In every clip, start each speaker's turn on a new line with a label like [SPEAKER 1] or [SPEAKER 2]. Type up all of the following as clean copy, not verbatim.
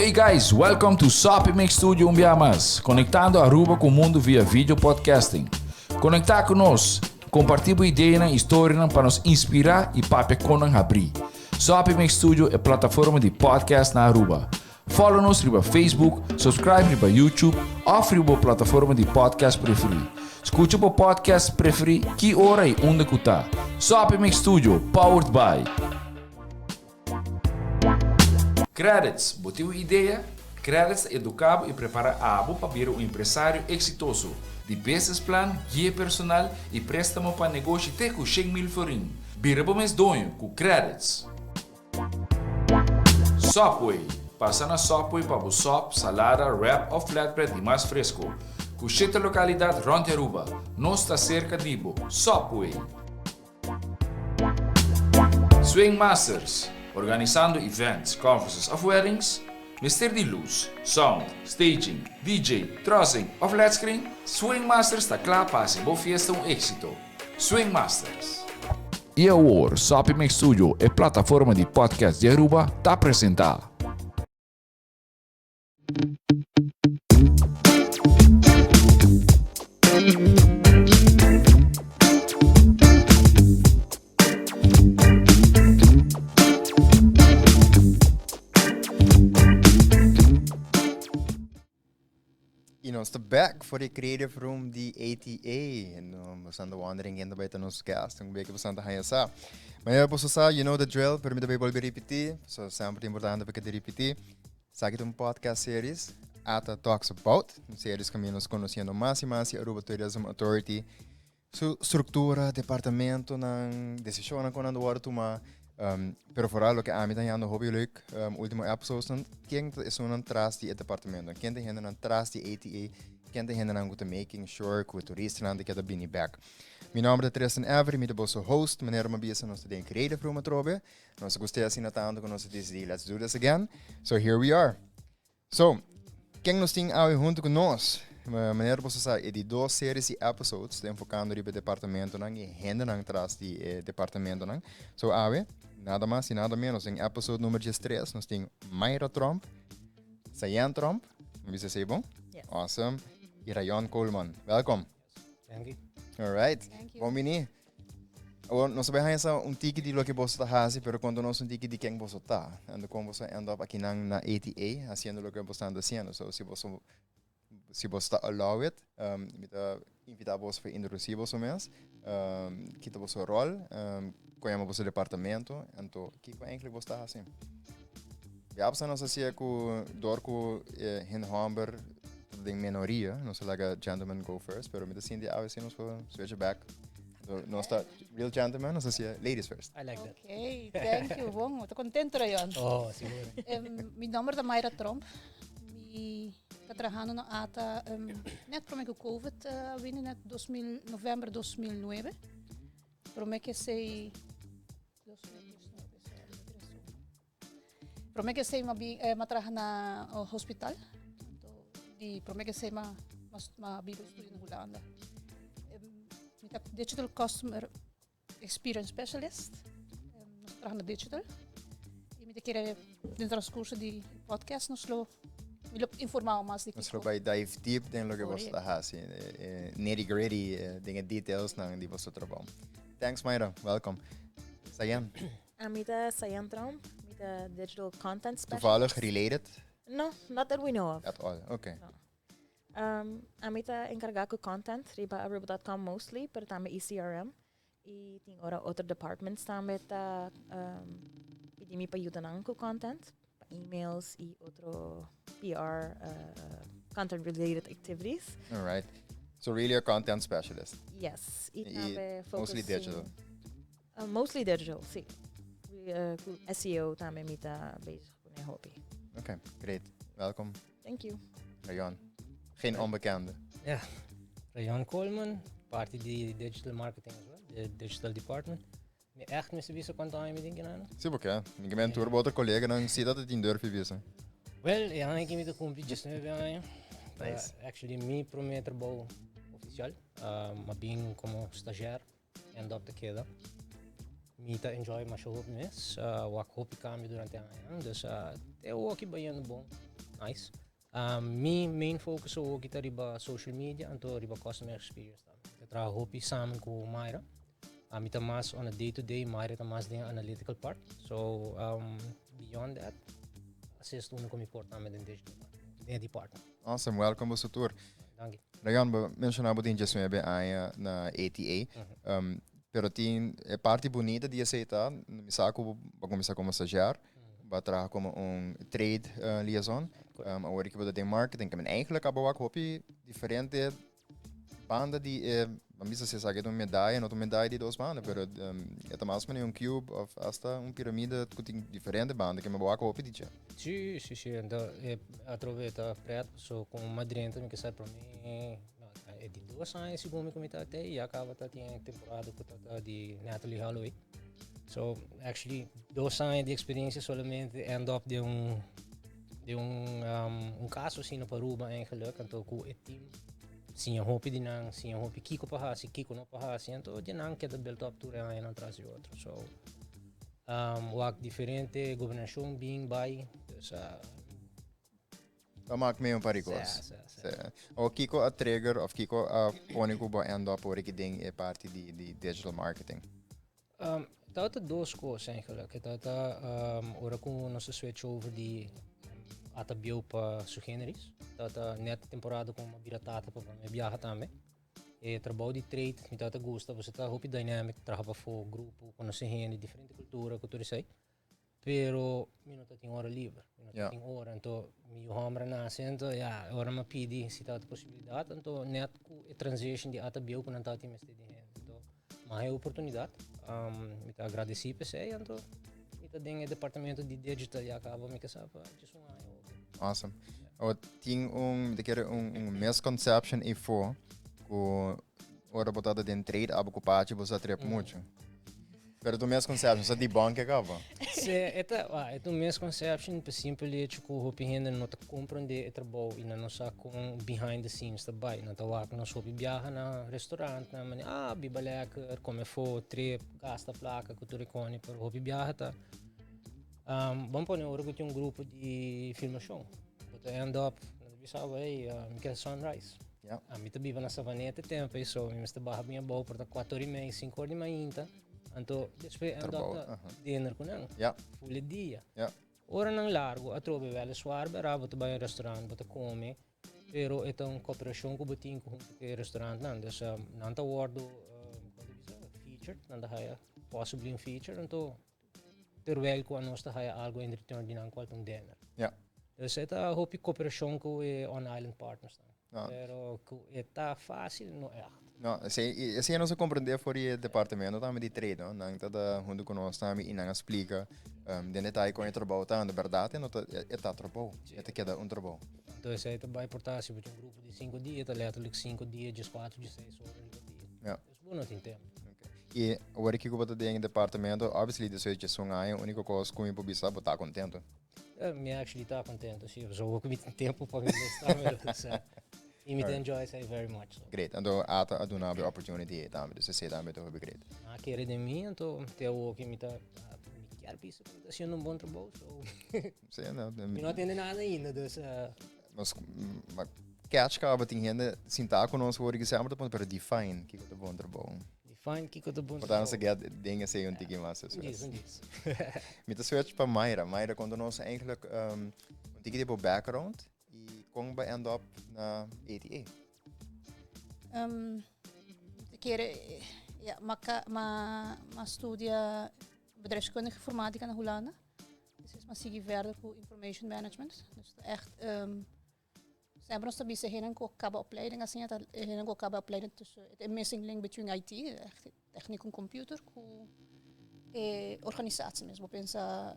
[SPEAKER 1] Hey guys, welcome to Soppy Mix Studio un bia mas, conectando Aruba cu mundo via video podcasting. Conecta cu nos, comparti bo ideanan y historianan pa nos inspira y papia con nan habri. Soppy Mix Studio e plataforma di podcast na Aruba. Follow nos riba Facebook, subscribe riba YouTube of riba bo plataforma di podcast preferi. Scucha bo podcast preferi ki ora y unda cu ta. Soppy Mix Studio, powered by. Credits, bo tin un idea? Credits ta educa bo y prepara abo pa bira un empresario exitoso. Di business plan, guia personal y prestamo pa negoshi te cu 100,000 florin. Bira bo mes doño cu Credits. Subway, Pasa na Subway pa bo sop, salada, wrap of flatbread di mas fresco. Cu shete localidad rond di Aruba. Nos ta cerca di bo. Subway! Swing Masters, Organisando events, conferences of weddings? Mester di luz, sound, staging, DJ, trussing of led screen? Swing Masters ta cla pa haci bo fiesta un exito. Swing Masters. Y awor, Soppy Mix Studio, e plataforma di podcast di Aruba, ta presenta.
[SPEAKER 2] Y nos ta back for the creative room di ATA. No, nos anda wondering ken ta bay ta nos guest. Un beke bosan ta haya sa. Maar ja, boso sa, you know the drill, pero mi ta bay bolbe repeti. So, sempre importante pa ke repeti. Sa ki un podcast series, ATA Talks About. Un series kaminda nos conociendo mas y mas di Aruba Tourism Authority. Su structura, departamentonan, decisionnan cu nan ta wordo tuma. Pero vooral loke ami ta hañando hopi leuk ultimo episodes nan, ken ta esunnan tras di e departamentonan, ken ta e hendenan tras di ATA, ken ta e hendenan cu ta making sure cu e turistanan ta keda bini bek. Mi nomber ta Tristan Avery, mi ta boso host, manera mi a bisa nos ta den Creative Room atrobe. Nos a gusta asina tanto cu nos a decidi let's do this again. So here we are. So, ken nos tin awe hunto ku nos? Manera boso sa, e di dos series di episodes ta enfocando riba e departamentonan y hendenan tras di e departamentonan. So awe, nada mas y nada menos, den episode nummer 13 nos tin Mayra Tromp, Sayan Tromp, mi bisa esey bon?
[SPEAKER 3] Yes.
[SPEAKER 2] Awesome. Y Rayon Coleman. Welkom.
[SPEAKER 4] Thank you.
[SPEAKER 2] All right.
[SPEAKER 3] Thank you.
[SPEAKER 2] Bon bini. Awor, nos a bai haña sa un tiki di loke boso ta hasi, pero konta nos un tiki di ken boso ta. Anto kon boso a end up akinan na ATA hasiendo loke boso ta hasiendo. So, si boso, si boso ta allow it, um, mi ta invita boso pa introduci boso mes. Um, ki ta boso rol, um, kon yama boso departamento, anto kiko eigenlijk boso ta hasi. Ya pasobra nos a siña ku dor ku e hende hòmber ta den menoria, nos a laga gentlemen go first, pero mi ta sinti awe si nos por switch it back. So, nos ta real gentlemen, nos a siña ladies first.
[SPEAKER 4] I like that.
[SPEAKER 3] Ok, thank you. Bon, mi ta contento, Rayon.
[SPEAKER 4] Oh, sigur.
[SPEAKER 3] Mi nomber ta Mayra Tromp. Mi ta trahando na ATA net prome ku Covid a bini, net 2000, november 2009. Prome ke esei, 2019, sorry, mi ta resu. Prome ke esei m'a bin, m'a traha na hospital. Anto di prome ke esei m'a m'a biba studia na Hulanda. Mi ta digital customer experience specialist. Nos ta traha na digital. I mi ta kere den transcurso di podcast nos lo mi lo informa bo mas di
[SPEAKER 2] Nos lo
[SPEAKER 3] kiko.
[SPEAKER 2] bai dive deep den loke boso ta
[SPEAKER 3] Correcto.
[SPEAKER 2] hasi, e nitty gritty den e detailsnan di boso trabou. Thanks Mayra, welkom. Sayen.
[SPEAKER 5] Ami ta Sayan Tromp, mi ta digital content specialist.
[SPEAKER 2] Toevallig related?
[SPEAKER 5] No, not that we know of.
[SPEAKER 2] At all, okay.
[SPEAKER 5] No. Ami ta encarga cu content riba Aruba.com mostly, pero tambe ECRM. Y tin ora otro departments tambe ta pidi mi pa yuda nan cu content, pa emails y otro PR content related activities.
[SPEAKER 2] All right. So really a content specialist.
[SPEAKER 5] Yes. Y
[SPEAKER 2] Y
[SPEAKER 5] tambe
[SPEAKER 2] mostly
[SPEAKER 5] focusing
[SPEAKER 2] digital.
[SPEAKER 5] Mostly digital, sí. Ku SEO tambe mi ta bezig ku e hopi.
[SPEAKER 2] Ok, great. Welkom.
[SPEAKER 5] Thank you.
[SPEAKER 2] Rayon. Geen onbekende.
[SPEAKER 4] Ja, Rayon Coleman, parti di digital marketing as well, de digital department. Mi echt mester bisa cuanto aña mi tin kinana?
[SPEAKER 2] Sí, porque mi ke men tur bo otro colleganan si dat tin durf bisa.
[SPEAKER 4] Wel, e aña aki mi ta cumpli 19 aña.
[SPEAKER 2] Nice.
[SPEAKER 4] Actually, mi prome trabou oficial, m'a bin como stagiair. End up ta keda. Mi ta enjoy masha hopi mes. Wak hopi cambio durante añanan. Dus te hoki bayendo bon. Nice. Mi main focus ook ta riba social media anto riba customer experience tambe. Mi ta traha hopi samen cu Mayra. Mi ta mas on a day to day, Mayra ta mas den analytical part. So beyond that, assist uno cu mi por tambe den digital marketing, den e department.
[SPEAKER 2] Awesome, welcome boso tur.
[SPEAKER 4] Danki.
[SPEAKER 2] Rayon, bo menciona bo tin 19 aña na ATA. Pero tin e parti bunita di esey ta, mi sa cu bo a cuminsa como stagiair, bo a traha como un trade liaison, awor ki bo ta den marketing, ke men eigenlijk a bo wak hopi diferente banda di e, ban bisa si esaki ta un medaya, no ta un medaya di dos banda, pero e ta mas mane un cube of hasta un piramide cu tin diferente banda, ke men bo wak hopi di dje.
[SPEAKER 4] Si, si, si, anto e atrobe ta pret, so con madrenta mi ke sa prome. E di dos aña segun mi ku mi ta te ya kaba ta tin e temporada ku ta ta di Natalie Holloway. So actually 2 aña di experiencia solamente end up de un caso asina pa Aruba eigenlijk. Anto ku e team siña hopi di nan, siña hopi kiko pa hasi, kiko no pa hasi. Anto di nan keda build up tur e añanan tras di otro. So wak diferente gobernacion bin bai. Dus
[SPEAKER 2] Dat maakt mee un par di kos.
[SPEAKER 4] Si.
[SPEAKER 2] O kiko a trigger of kiko a pone ku bo end up ora ki den e parti di digital marketing?
[SPEAKER 4] Dat dos kos eigenlijk. Dat ora ku nos switch over di ATA bieu pa Sui Generis. Dat net temporada ku m'a bira tata pa mi biaha tambe. E trabou di trade, mi tata gusta, bo ta hopi dynamic, traha pa fo grupo, conoce hende, diferente cultura, cultura esey. Pero mi no tin ora liber. Mi no tin ora, anto mi homber nace, anto ja, ora m'a pidi si ta posibilidad, anto net ku e transition di ATA bieu ku nan ta tin mester di hende. Anto, m'a e oportunidad, mi ta agradeci p'esey, anto mi ta den e departamento di digital ya caba mi casa pa just un aña ook.
[SPEAKER 2] Awesome. O tin un, mi kere un misconception ifo ku ora bo tata den trade abo ku pachi bo sa trip mucho. Pero tu misconception sa debunk e caba.
[SPEAKER 4] Si, e ta un misconception pa simple hecho ku hopi hende no ta comprende e trabou y nan no sa con behind the scenes ta bai. Nan ta wak nos hopi biaha na restaurant, nan mane, ah, biba lekker, come fo, trip, gasta placa, ku tur e koni, pero hopi biaha ta ban pone ora ku tin un grupo di filmacion. Bo ta end up, nan ta bisa, hey, mi kier sunrise. Mi ta biba na Savaneta tempo e so mi mester baha bin abou por ta 4:30, 5 or di mainta. Anto despues end up ta dinner ku nan. Full e dia. Ora nan largo atrobe weliswaar bera bo ta bai un restaurant bo ta come, pero e ta un cooperacion ku bo tin ku hunto ku e restaurant nan. Dus nan ta wordo kon ta bisa featured, nan ta haya possibly un feature, anto terwijl ku anos ta haya algo in return di nan kual ta un dinner. Dus e ta hopi cooperacion ku e on island partners nan. Pero ku e ta fácil, no echt.
[SPEAKER 2] No, esey nos a comprende for di e departamento tambe di trade, no? Nan ta da hunto cu nos tambe y nan a splica den detaye con e trabou ta. De berdad e no ta, e ta trabou. E ta keda un trabou.
[SPEAKER 4] Anto esey ta bay por ta si bo tin un grupo di 5 dia, ta letterlijk 5 dia, 14, 16 ora riba dia. Dus bo no tin tempo.
[SPEAKER 2] Okay. Y awor kico bo ta den e departamento, obviously despues di un aña, unico cos cu mi por bisa, bo ta contento.
[SPEAKER 4] Mi actually ta contento, si. So, ook mi tin tempo pa mi sta, dus, y mi ta enjoy esey very much. So.
[SPEAKER 2] Great. Anto ATA a duna bo opportunity tambe, dus esey tambe ta hopi great.
[SPEAKER 4] A kere den mi, anto te ook mi ta mi kier bisa cu mi ta haciendo un bon trabou, so.
[SPEAKER 2] Si, no,
[SPEAKER 4] Mi no atende nada ainda, dus
[SPEAKER 2] Nos, ma catch caba tin hende sinta cu nos hoor que sempre ta pero define kiko ta bon trabou.
[SPEAKER 4] Define kiko ta bon
[SPEAKER 2] Portanto,
[SPEAKER 4] trabou.
[SPEAKER 2] get den esey un tiki mas despues.
[SPEAKER 4] Dies, un dies.
[SPEAKER 2] Mi ta switch pa Mayra. Mayra, conta nos eigenlijk un tiki di bo background y con ba end up na ATA.
[SPEAKER 3] Kere, ja, ma studia bedrijfskundige informatica na Hulanda. Dus m'a sigui verder cu information management. Dus echt, semper nos ta bisa hende cu caba opleiding asina, ta hende cu caba opleiding tussen het missing link between IT, echt techniek en computer, cu organisatie mes. Bo pensa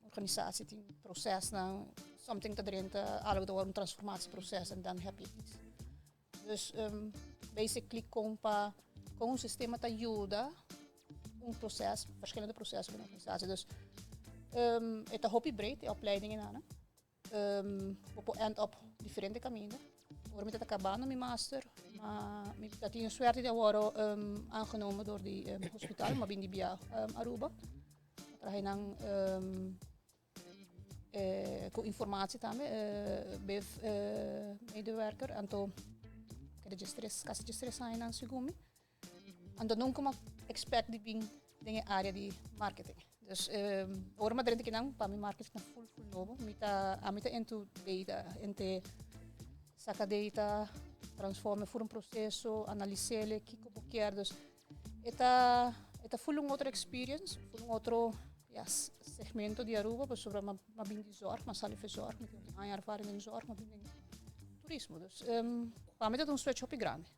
[SPEAKER 3] organisatie tin proces nan, something ta drenta, algo ta un transformatieproces en dan heb je iets. Dus basically con un sistema ta yuda un proces, verschillende processen binnen een organisatie. Dus het is hopi breed, de opleidingen aan. Bo por end up diferente caminda. Awor mi ta acabando mi master, maar mi tin suerte di awor aangenomen door di hospital, m'a bin di bia Aruba. Traha nan Cu informatie tambe, BIV medewerker, anto keda 13, casi 13 aña segun mi. Anto nunca m'a expect di bin den e area di marketing. Dus ora m'a drenta kinan, pa mi marketing ta full full nobo. Mi ta, ami ta into data, into saca data, transforma for un proceso, analis'e, kico bo kier. Dus e ta full un otro experience, full un otro, ja, segmento di Aruba, pasobra m'a bin di zorg, m'a sali for zorg, mi tin un aña ervaring den zorg, m'a bin den turismo. Dus pa mi ta un switch hopi grandi.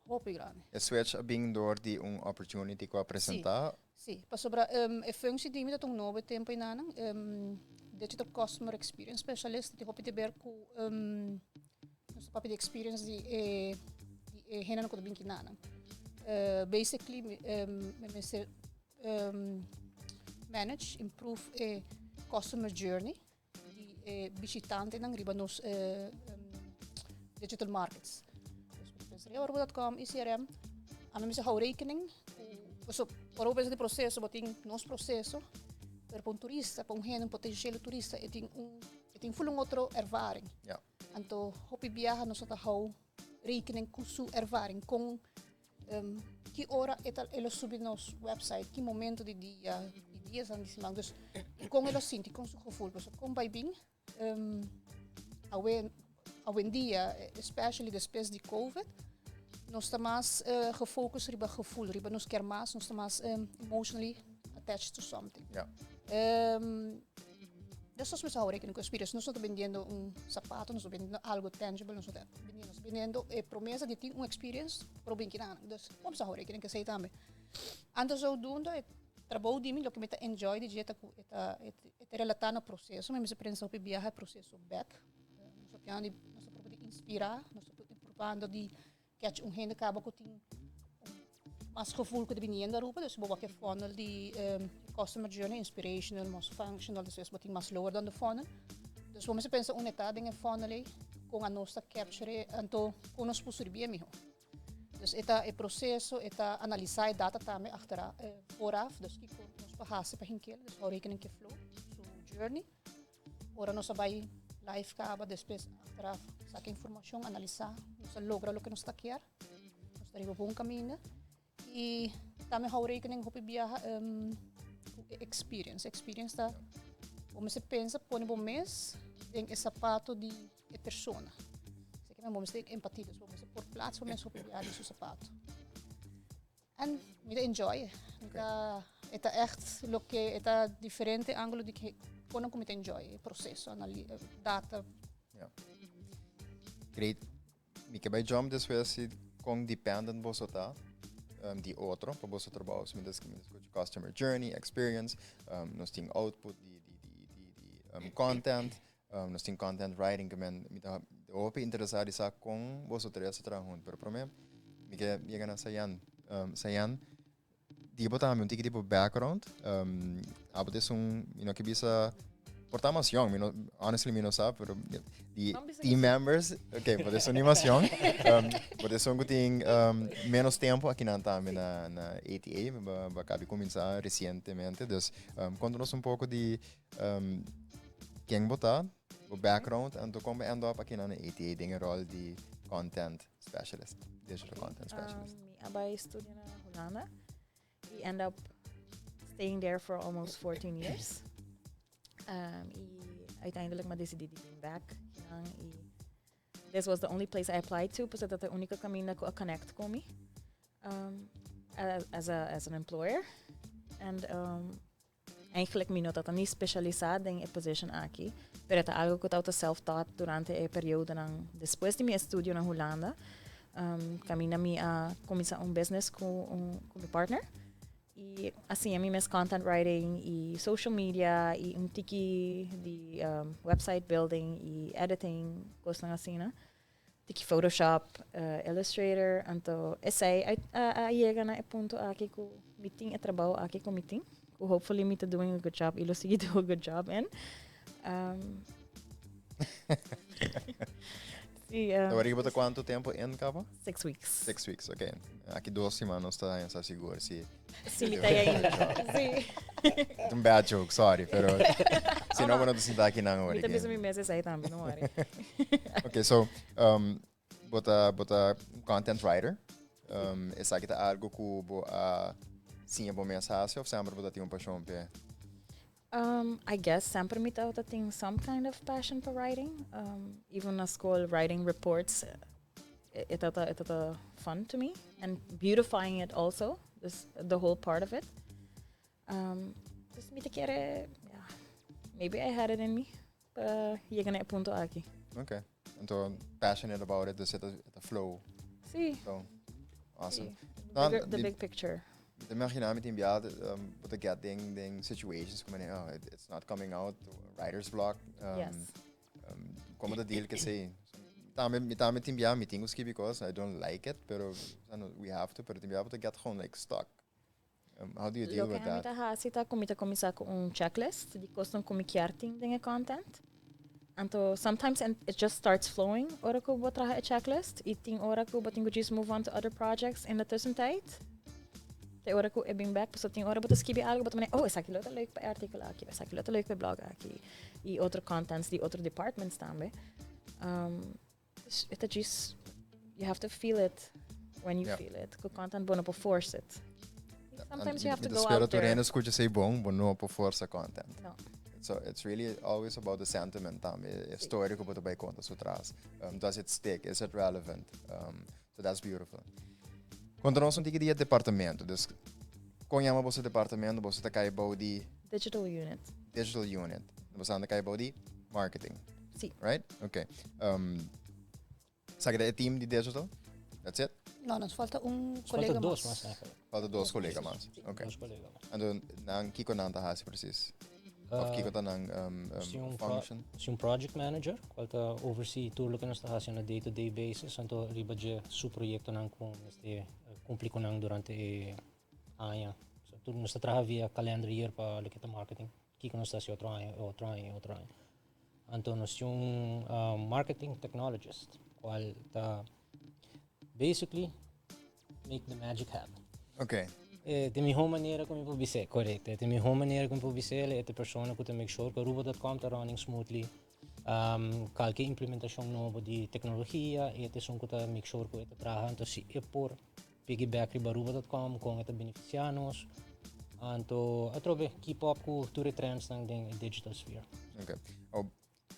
[SPEAKER 3] Hopi grandi.
[SPEAKER 2] E switch a bin door di un opportunity cu a presenta?
[SPEAKER 3] Si, pasobra e functie di mi ta un nobo tempo eynan, Digital Customer Experience Specialist, tin hopi te ber cu nos papia di experience di e hendenan cu ta bin kinanan. Basically, mi mester manage, improve e customer journey di e bishitantenan riba nos digital markets. Dus pensa Aruba.com y CRM, ami mester hou rekening, so, ora pensa di proceso, bo tin nos proceso, pero pa un turista, pa un hende, un potentieel turista, e tin full un otro ervaring. Anto, hopi biaha nos ta hou rekening cu su ervaring, con ki ora e lo subi nos website, ki momento di dia, di dia di siman. Dus con e lo sinti, con su gevoel. Dus con bay bin, awendia, especially despues di COVID, nos ta mas gefocus riba gevoel, riba nos kier mas, nos ta mas emotionally attached to something. Dus nos mester rekening cu experience. Nos no ta bendiendo un sapato, nos ta bendiendo algo tangible, nos ta bendiendo, nos ta bendiendo e promesa di tin un experience pro bin kinan. Dus nos hou rekening cu esey tambe. Anto zodoende, e trabou di mi, loke mi ta enjoy di dje ta cu e ta relata na proceso, mi mester pensa hopi biaha e proceso back. Nos ta piano di, nos ta proba di inspira, nos ta probando di catch un hende caba cu tin mas gevoel cu ta biniendo Aruba, dus bo wak e funnel di customer journey, inspirational, mas functional, dus bo tin mas lower down the funnel. Dus bo mester pensa un eta den e funnel ei, con nos ta capture, anto con nos por surbi miho. Dus e ta e proceso, e ta analisa e data tambe achteraf, vooraf, dus kico nos por haci pa hinkel, dus hou rekening cu flow, su journey. Ora nos bay live caba, despues achteraf saca informacion, analisa, nos logra loke nos ta kier. Nos ta riba bon camino. Y tambe hou rekening hopi biaha cu e experience. Experience ta, bo mester pensa, pone bo mes den e sapato di e persona. Asina cu bo mester empatia, dus bo mester por plaats bo mes hopi biaha den su sapato. En mi ta enjoy. Mi ta, e ta echt loke ta diferente angulo di cu con mi ta enjoy e proceso, data.
[SPEAKER 2] Great. Mi kier bay jump despues si con dependent bo ta di otro pa bo trabou. Mi ta scucha customer journey, experience, nos tin output di content, nos tin content writing cu mi ta hopi interesa di sa con bo ta traha hunto. Pero prome, mi kier yega na Sayan. Sayan, di bo tambe un tiki tipo background. Abo ta un, cu bisa por ta mas young, mi no, honestly mi no sa, pero di team members, ok, bo ta un mas young, bo ta un cu tin menos tempo aki nan tambe na ATA, bo a caba di cuminsa recientemente, dus conta nos un poco di ken bo ta, bo background, en con bo end up aki na ATA den rol di content specialist, digital content specialist.
[SPEAKER 5] Mi a bay studia na Hulanda y end up staying there for almost 14 years. Y uiteindelijk m'a dicidi di bin back. Y this was the only place I applied to, pasobra ta e unico caminda cu a connect cu mi as an employer. And eigenlijk mi no ta ni specialisa den e position aki, pero ta algo cu ta self-taught durante e periodo nan despues di mi estudio na Hulanda. Caminda mi a cuminsa un business cu mi partner. Y asina, mi mes content writing y social media y un tiki di website building y editing, cos asina. Tiki Photoshop, Illustrator, anto esey a yega na e punto aki cu mi tin e trabou aki cu mi tin. Cu hopefully mi ta doing a good job y lo sigui do a good job in. Si,
[SPEAKER 2] Awor aki bo ta cuanto tempo in caba?
[SPEAKER 5] 6 weeks.
[SPEAKER 2] 6 weeks, ok. Aki 2 siman nos ta sa sigur si.
[SPEAKER 5] Si mi ta ainda. Si.
[SPEAKER 2] Un bad joke, sorry, pero si no bo no ta sinta aki nan awor.
[SPEAKER 5] Mi ta bisa mi mes esei tambe, no worry.
[SPEAKER 2] Ok, so bo ta bo ta content writer. Esaki ta algo cu bo a siña bo mes haci of semper bo ta tin un pasion p'e?
[SPEAKER 5] I guess semper mi tabata tin some kind of passion pa writing. Even na school writing reports e tabata e tabata fun to me and beautifying it also, dus the whole part of it. Dus mi ta kere, ja, maybe I had it in me pa yega na e punto aki.
[SPEAKER 2] Okay. Anto passionate about it, dus e ta e ta flow.
[SPEAKER 5] Sí.
[SPEAKER 2] So, awesome.
[SPEAKER 5] Sí.
[SPEAKER 2] No,
[SPEAKER 5] Bigger, the
[SPEAKER 2] mi-
[SPEAKER 5] big picture.
[SPEAKER 2] Mi ta imagina mi tin bia bo ta get den den situations como oh, it's not coming out, writer's block.
[SPEAKER 5] Yes.
[SPEAKER 2] Como ta deal cu esey? Tambe, mi tambe tin bia, mi tin cu skibi cos, I don't like it, pero we have to, pero tin bia bo ta get gewoon like stuck. How do you deal
[SPEAKER 5] Loke
[SPEAKER 2] with
[SPEAKER 5] ami
[SPEAKER 2] that?
[SPEAKER 5] ta hasi ta ku mi ta kuminsá ku un checklist di kosnan ku mi kier tin den e content. Anto sometimes it just starts flowing ora ku bo traha e checklist i tin ora ku bo tin ku djis move on to other projects in de tussentijd. Te ora ku e bin bek, pasobra tin ora bo ta skibi algo bo ta manera, oh esaki lo ta leuk pa e artíkulo aki, esaki lo ta leuk pa e blog aki i otro contents di otro departments tambe. Dus e ta djis, you have to feel it when you feel it. Ku content bo no por force it. Sometimes you have to go out there.
[SPEAKER 2] Mi ta spera tur hende skucha esei bon, bo no por forsa content.
[SPEAKER 5] No.
[SPEAKER 2] So it's really always about the sentiment tambe, e story ku bo ta bai konta su tras. Does it stick? Is it relevant? So that's beautiful. Konta nos un tiki di e departamento. Dus kon yama boso departamento? Boso ta kai bou di?
[SPEAKER 5] Digital unit.
[SPEAKER 2] Digital unit. Boso ta kai bou di marketing.
[SPEAKER 5] Si.
[SPEAKER 2] Right? Ok. Um, esaki ta e team di digital? That's it?
[SPEAKER 3] No, nos falta un
[SPEAKER 4] Nos
[SPEAKER 3] colega
[SPEAKER 4] falta dos
[SPEAKER 3] mas.
[SPEAKER 4] mas eigenlijk.
[SPEAKER 2] Falta dos colega mas.
[SPEAKER 4] Sí,
[SPEAKER 2] Ok.
[SPEAKER 4] dos colega mas.
[SPEAKER 2] Anto nan kiko nan ta hasi precies? Of kiko ta nan
[SPEAKER 4] Si un pro-
[SPEAKER 2] function?
[SPEAKER 4] si un project manager, cual ta oversee tur loke nos ta hasi on a day-to-day basis, anto riba dje su proyectonan cu mester cumpli cu nan durante e aña. So, tur nos ta traha via calendar year pa loke ta marketing. Kiko nos ta hasi otro aña, otro aña, otro aña. Anto nos tin un marketing technologist cual ta basically make the magic happen.
[SPEAKER 2] Ok.
[SPEAKER 4] E ta miho manera cu mi por bis'é, correcto. E ta miho manera cu mi por bis'é, e ta persona cu ta make sure cu Aruba.com ta running smoothly. Calke implementacion nobo di tecnologia, e ta esun cu ta make sure cu e ta traha. Anto si e por piggyback riba Aruba.com, con e ta beneficia nos. Anto atrobe keep up cu tur e trendsnan den e digital sphere.
[SPEAKER 2] Ok. O,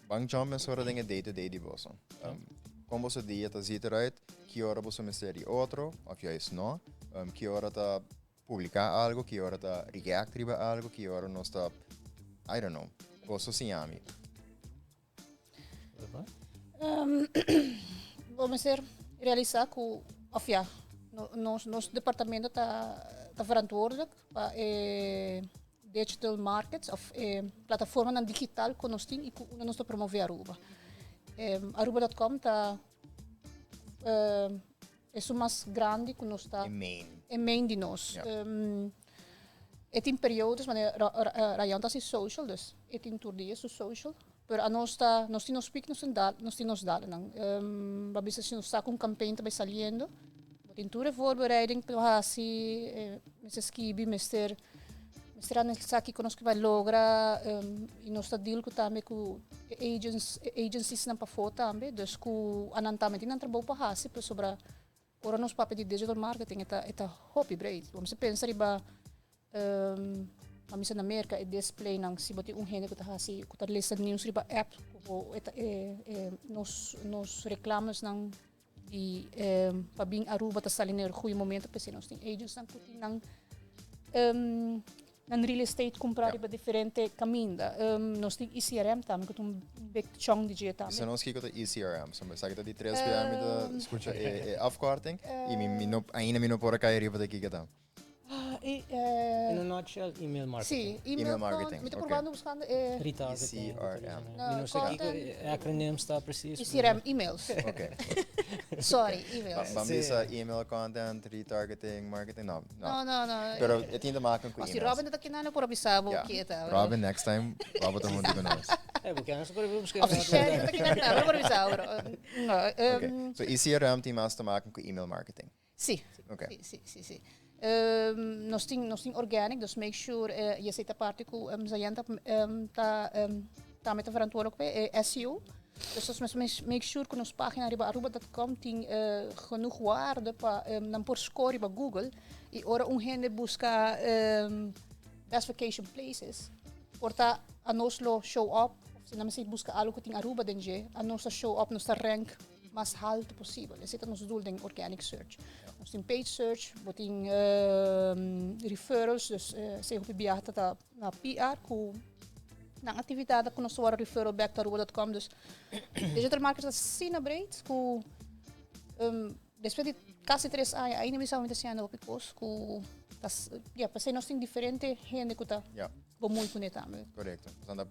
[SPEAKER 2] ban jump mesora den e day to day di boso. Con boso dia ta ziet eruit? Ki ora boso mester di otro of juist no? Ki ora ta publica algo? Ki ora ta react riba algo? Ki ora nos ta, I don't know. Boso siña mi.
[SPEAKER 3] Bo mester realisa cu, of ya, nos, nos departamento ta, ta verantwoordelijk pa e digital markets of e plataformanan digital cu nos tin y cu unda nos ta promove Aruba. Aruba.com ta esun mas grandi cu nos ta.
[SPEAKER 2] E main.
[SPEAKER 3] E main di nos. E tin periodos, manera Rayan ta haci social, dus e tin tur dia su social. Pero anos ta, nos tin nos piek, nos tin dal, nos tin nos dalenan. Bo a bisa si nos sa cu un campaign ta bay saliendo, bo tin tur e voorbereiding pa haci, mester skibi, mester, mester analiza kico nos ke bay logra, y nos ta deal cu tambe cu e agents, e agenciesnan pafo tambe, dus cu anan tambe tin nan trabou pa haci, pasobra Ora nos papia di digital marketing e ta e ta hopi breed. Bo mester pensa riba a misa na Merca e displaynan si bo tin un hende ku ta hasi ku ta lesa news riba app ku bo e ta e e nos nos reclamesnan di pa bin Aruba ta sali na e goede momento p'esei nos tin agentsnan ku tin nan Nan real estate cumpra riba diferente caminda. Nos tin ECRM tambe cu ta un big chunk di dje tambe.
[SPEAKER 2] Bisa nos kico ta ECRM. So esaki ta di tres bia mi ta scucha e afkorting y mi no ainda mi no por a cay riba ta kico ta.
[SPEAKER 4] In a nutshell, email marketing.
[SPEAKER 3] Si, email marketing. Mi ta probando buscando e.
[SPEAKER 4] Retargeting.
[SPEAKER 2] ECRM.
[SPEAKER 4] Mi no sa kico e acronyms ta precies.
[SPEAKER 3] ECRM, emails.
[SPEAKER 2] Ok.
[SPEAKER 3] Sorry, emails.
[SPEAKER 2] Ban bisa email content, retargeting, marketing, no.
[SPEAKER 3] No, no, no.
[SPEAKER 2] Pero e tin te maken cu
[SPEAKER 3] emails. Si
[SPEAKER 2] Robin
[SPEAKER 3] no ta kinan, no por a bisa bo kiet.
[SPEAKER 2] Robin, next time, bo ta hunto cu nos.
[SPEAKER 4] Eh, porque anders por buscar.
[SPEAKER 3] Of share, dat ik dat por bisa, bro. No,
[SPEAKER 2] Okay. So ECRM tin mas te maken cu email marketing.
[SPEAKER 3] Si. Si. Nos tin organic, dus make sure je zit apart cu Zayenta ta met verantwoordelijk bij SEO. Dus dat is make sure cu nos pagina riba aruba.com tin genoeg waarde pa nan por score riba Google. Y ora un hende busca best vacation places, porta a nos lo show up, of si nan busca algo cu tin Aruba den dje, a nos show up, nos rank mas halto posibel. Esey ta nos doel den organic search. Nos tin paid search, bo tin referrals, dus si hopi biaha ta na PR cu na actividad cu nos word referral back to aruba.com. Dus digital marketing ta asina breed cu despues di casi 3 aña ainda mi sa haciendo hopi cos cu tas, ja, pasobra nos tin diferente hende cu ta bemoei cu tambe.
[SPEAKER 2] Correcto. Dus dan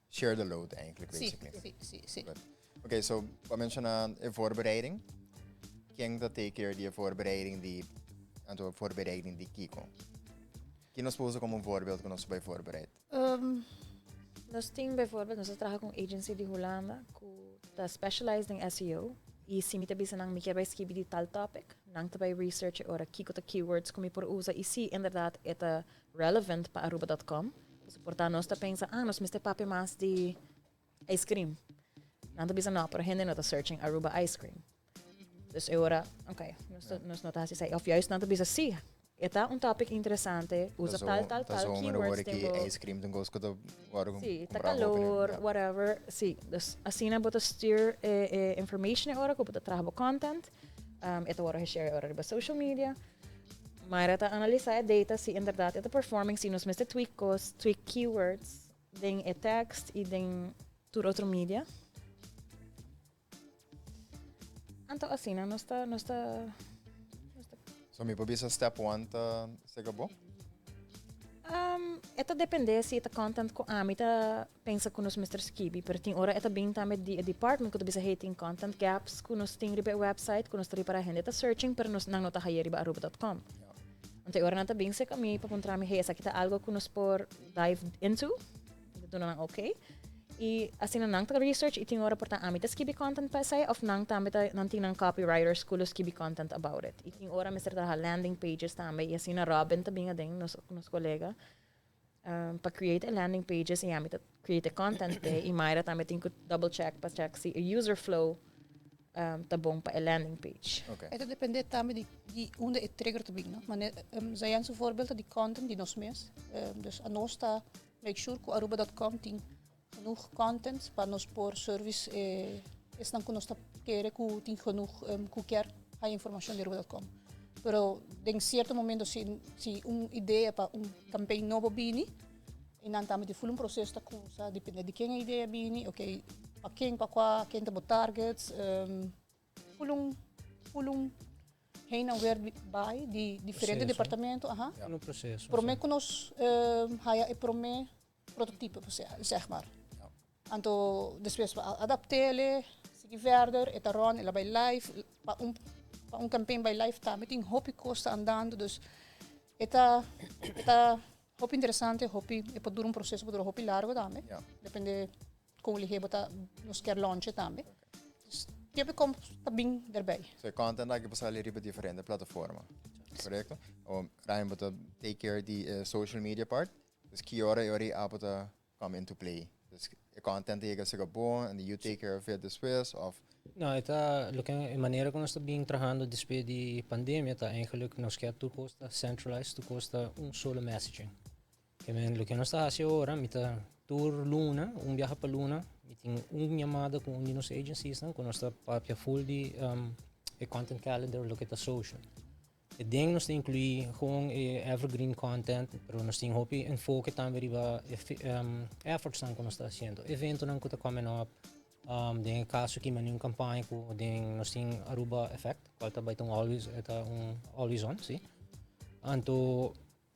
[SPEAKER 2] share the load eigenlijk, basically.
[SPEAKER 3] Si.
[SPEAKER 2] Good. Oké, so we mentionen een voorbereiding. Ken ta take care di voorbereiding di anto voorbereiding di kico? Ken nos por usa como un voorbeeld cu nos bay voorbereid?
[SPEAKER 5] Nos tin bijvoorbeeld, nos ta traha cu agency di Hulanda, cu ta specialized in SEO. Y si mi ta bisa nan mi kier bay skirbi di tal topic, nan ta bay research ora kiko ta keywords cu mi por usa y si inderdaad e ta relevant pa aruba.com. So porta nos ta pensa, ah, nos mester papia mas di ice cream. Nan ta bisa no, pero hende no ta searching Aruba ice cream. Dus ora, ok, nos no ta asina. Of juist nan ta bisa si, e ta un topic interesante, usa tal, tal, tal keywords.
[SPEAKER 2] Cu ice cream tin gosto cu
[SPEAKER 5] ora. Si, ta calor, whatever. Si, dus asina bo ta steer information ora cu bo ta traha content. E ta ora share ora riba social media. Maar ta analisa e data si inderdaad e ta performing, si nos mester tweak cos, tweak keywords den e text y den tur otro media. Anto asina nos ta
[SPEAKER 2] So mi por bisa step 1 ta sega bo?
[SPEAKER 5] E ta depende si ta content cu ami ta pensa cu nos mester skibi, pero tin ora e ta bin tambe di department cu ta bisa, hey, tin content gaps cu nos tin riba website, cu nos ta para hende ta searching, pero nos nan no ta haya riba aruba.com. Anto ora nan ta bin serca mi pa puntra mi, hey, esaki ta algo cu nos por dive into? Duna nan okay. Y asina nan ta research y tin ora porta ami ta skibi content pa esey of nan tambe ta nan tin nan copywriters cu lo skibi content about it. Y tin ora mester traha landing pages tambe y asina Robin ta bin aden, nos colega, pa create a landing pages y ami ta create a content pe y Mayra tambe tin cu double check pa check si e user flow ta bon pa e landing page.
[SPEAKER 3] E ta depende tambe di unda e trigger ta bin, no? Maar zijn su voorbeeld di content di nos mes. Dus a nos ta make sure cu aruba.com tin genoeg content pa nos por service esnan cu nos ta kere cu tin genoeg cu kier haya informacion di aruba.com. Pero den cierto momento si un idea pa un campaign nobo bini, y nan tambe di full un proceso ta cuminsa, depende di ken e idea bini, ok, pa ken, pa cua, ken ta bo targets, full un heen en weer bij di diferente
[SPEAKER 4] Proceso.
[SPEAKER 3] departamento, aha.
[SPEAKER 4] Un proceso.
[SPEAKER 3] Prome cu nos haya e prome prototype, zeg maar. Anto despues adapt'e, sigui verder, e ta run, el a bay live, pa un campaign bay live tambe tin hopi cos ta andando, dus e ta hopi interesante, hopi, e por dura un proceso por dura hopi largo tambe. Depende con lihe bo ta nos kier launch tambe. Dus tempo komt ta bin erbij.
[SPEAKER 2] So content aki por sali riba diferente plataforma. Correcto? O Ryan, bo ta take care di social media part. Dus ki ora e ora abo ta come into play? Dus e content yega sega bon and you take care of it despues of
[SPEAKER 4] No, ta loke e manera cu nos ta bin trahando despues di pandemia ta eigenlijk nos kier tur cos ta centralized, tur cos ta un solo messaging. Kiermen loke nos ta haciendo awor, mi ta tur luna, un biaha pa luna, mi tin un yamada cu un di nos agencies, no, cu nos ta papia full di e content calendar, loke ta social. E den nos ta inclui gewoon e evergreen content, pero nos tin hopi enfoke tambe riba efforts nan cu nos ta haciendo. Evento nan cu ta coming up, den caso cu un campaña cu den nos tin Aruba Effect, cual ta bay un always ta un always on, si. Anto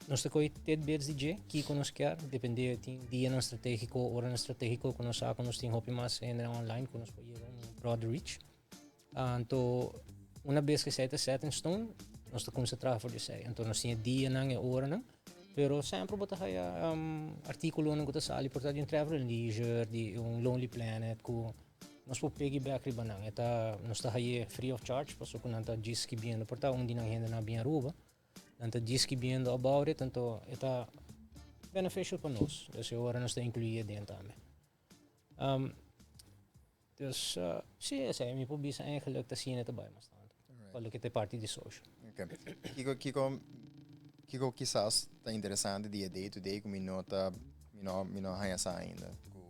[SPEAKER 4] nos ta coy tidbits di dje, kico nos kier, depende tin dia nan strategico, ora nan strategico, cu nos sa cu nos tin hopi mas hende online, cu nos por yega un broad reach. Anto un biaha cu esey ta set in stone, nos ta cuminsa traha for di esey. Anto nos tin dia nan y ora nan. Pero semper bo ta haya artículonan ku ta sali por ta di un Travel and Leisure, di un Lonely Planet ku nos por piggyback riba nan. E ta nos ta haye free of charge paso ku nan ta djis skibiendo por ta un di nan hendenan a bin Aruba. Nan ta djis skibiendo about it anto e ta beneficial pa nos. Dus e ora nos ta incluye den tambe. Dus si esei mi por bisa eigenlijk ta asina ta bai mas tanto. Pa loke ta e parti di social.
[SPEAKER 2] Okay. Kiko, kiko, kiko kisas ta interesante di e day to day ku mi no ta, mi no, mi no haña sa ainda, ku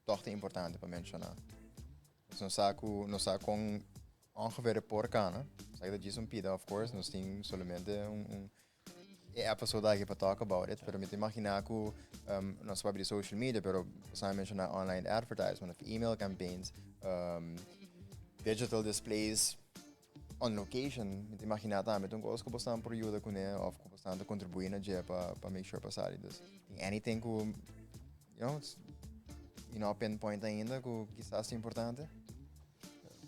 [SPEAKER 2] tòg ta importante pa menshoná. Nos no sa ku, nos sa kon ongeveer e por kana. Sa ki ta djis un pida, of course, nos tin solamente un, un e episode aki pa talk about it, pero mi ta imagina ku um, nos papia di social media, pero sa menciona online advertisement of email campaigns, digital displays on location, mi ta imagina tambe ta un kos ku bosnan por yuda kuné of ku bosnan ta kontribuí na dje pa make sure pa sali. Dus tin anything ku, you know, pinpoint ainda ku kisas ta importante?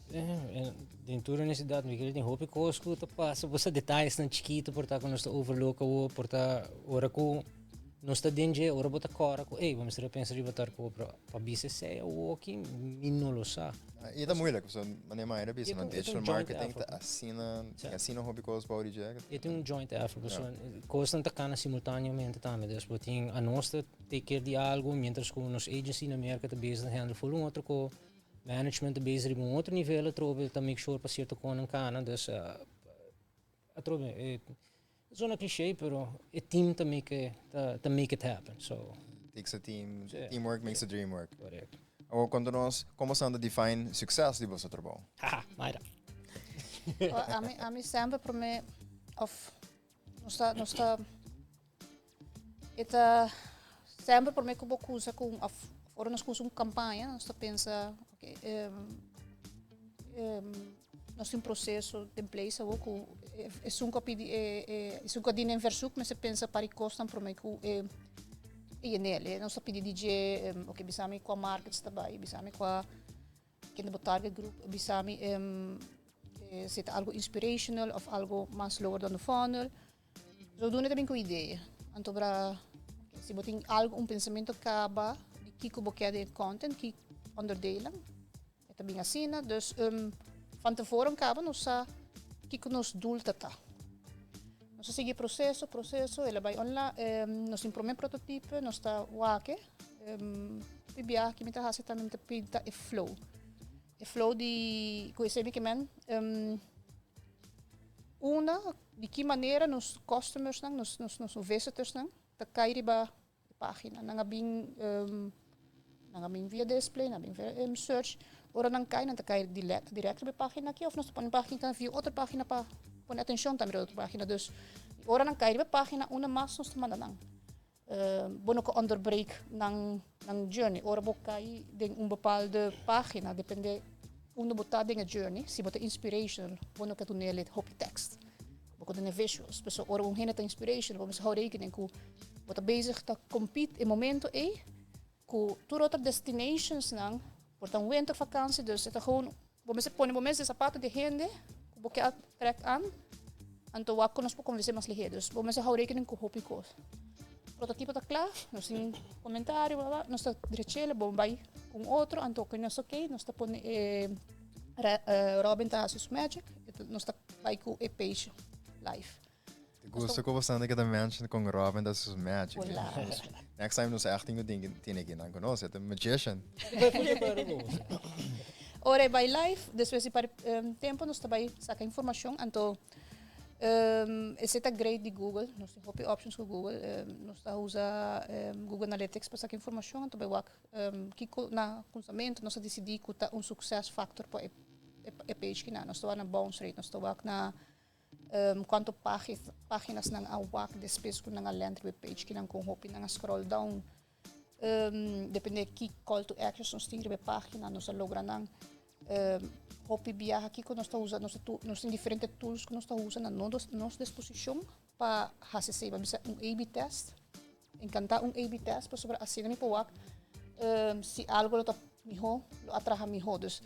[SPEAKER 4] Den tur honestidad, mi kere tin hopi kos ku ta pasa, bo sa detayesnan chikitu por ta ku nos ta overlook awo, por ta ora ku nos ta den dje, ora bo ta kòrda ku ey, bo mester a pensa riba tal kos, pero pa bisa esei awoki mi no lo sa.
[SPEAKER 2] I ta moeilijk, pasobra manera Mayra a bisa, no, digital marketing ta asina, tin asina hopi kos bou di dje.
[SPEAKER 4] E tin un joint effort, pasobra kosnan ta kana simultaneamente tambe, dus bo tin anos ta take care di algu, mientras ku nos agency na Merka ta bezig ta handle ful un otro kos. Management ta bezig riba un otro nivel atrobe ta make sure pa cierto konan kana dus atrobe e zona cliché pero e team ta make ta make it happen so.
[SPEAKER 2] Takes a team, teamwork makes the dream work.
[SPEAKER 4] Correcto.
[SPEAKER 2] Awor konta nos kon boso ta define succes di boso trabou?
[SPEAKER 4] Haha, Mayra.
[SPEAKER 3] Ami ami semper prome of nos ta nos ta E ta semper promé ku bo kusa ku òf ora nos kusa un kampaña nos ta pensa oke nos tin un proseso den place awor ku esun ku a pidi esun ku a dina e versuk mester pensa par e kosnan promé ku e yenel. Nos ta pidi di dje oke bisa mi kua markets ta bai, bisa mi kua kende bo target group, bisa mi si ta algu inspirational òf algu mas lower down the funnel. Zodoende ta bin ku idea. Anto bra si bo tin algo un pensamento kaba di kiko bo kier den e content, ki onderdelen, e ta bin asina. Dus van tevoren kaba nos sa kiko nos doel ta ta. Nos a sigui e proseso, proseso, el a bai online, nos tin prome prototipe, nos ta wak e. Hopi biaha ki mi ta hasi tambe mi ta pinta e flow. E flow di ku esei mi ke men una di ki manera nos customersnan, nos nos nos visitorsnan ta kai riba e pagina. Nan a bin nan a bin via display, nan a bin via search. Ora nan kai nan ta kai direct riba e pagina aki of nos ta pone pagina via otro pagina pa pone atencion tambe riba otro pagina. Dus ora nan kai riba e pagina una mas nos ta manda nan. Bo no ka onderbreek nan nan journey. Ora bo kai den un bepaalde pagina, depende unda bo ta den e journey, si bo ta inspirational, bo no ka dun'e hopi tekst. Bo ka dun'e visuals. Pasobra ora un hende ta inspirational, bo mester hou rekening ku bo ta bezig ta compete e momento ei ku tur otro destinationsnan, por ta un wintervakantie, dus e ta gewoon Bo mester pone bo mes den sapato di hende ku bo ke trek an, anto wak ku nos por konvensé mas lihé. Dus bo mester hou rekening ku hopi kos. Prototipo ta kla, nos tin komentario, bla bla, nos ta drech'el, bo bai ku un otro, anto ku nos ok, nos ta pone e Robin ta hasi su magic, nos ta bai ku e page live.
[SPEAKER 2] Te gusta ku bastante ke ta mention kon Robin ta hasi su magic. Next time nos echt tin ku tin aki nan ku nos, e ta magician.
[SPEAKER 3] Ora e bai live, despues di par tempo nos ta bai saka informashon, anto esei ta great di Google, nos tin hopi options ku Google, nos ta usa Google Analytics pa saka informashon, anto bai wak kiko na kunsamentu nos a disidí ku ta un success factor pa e page kinan. Nos ta wak na bounce rate, nos ta wak na Cuanto paginas nan a wak despues cu nan a land riba e page kinan con hopi nan a scroll down. Depende ki call to actions nos tin riba e pagina nos a logra nan. Hopi biaha kico nos ta usa, nos tin diferente tools cu nos ta usa na nos disposicion pa haci esey. Bo bisa un A-B test, encanta un A-B test pasobra asina mi por wak si algo lo ta miho, lo a traha miho. Dus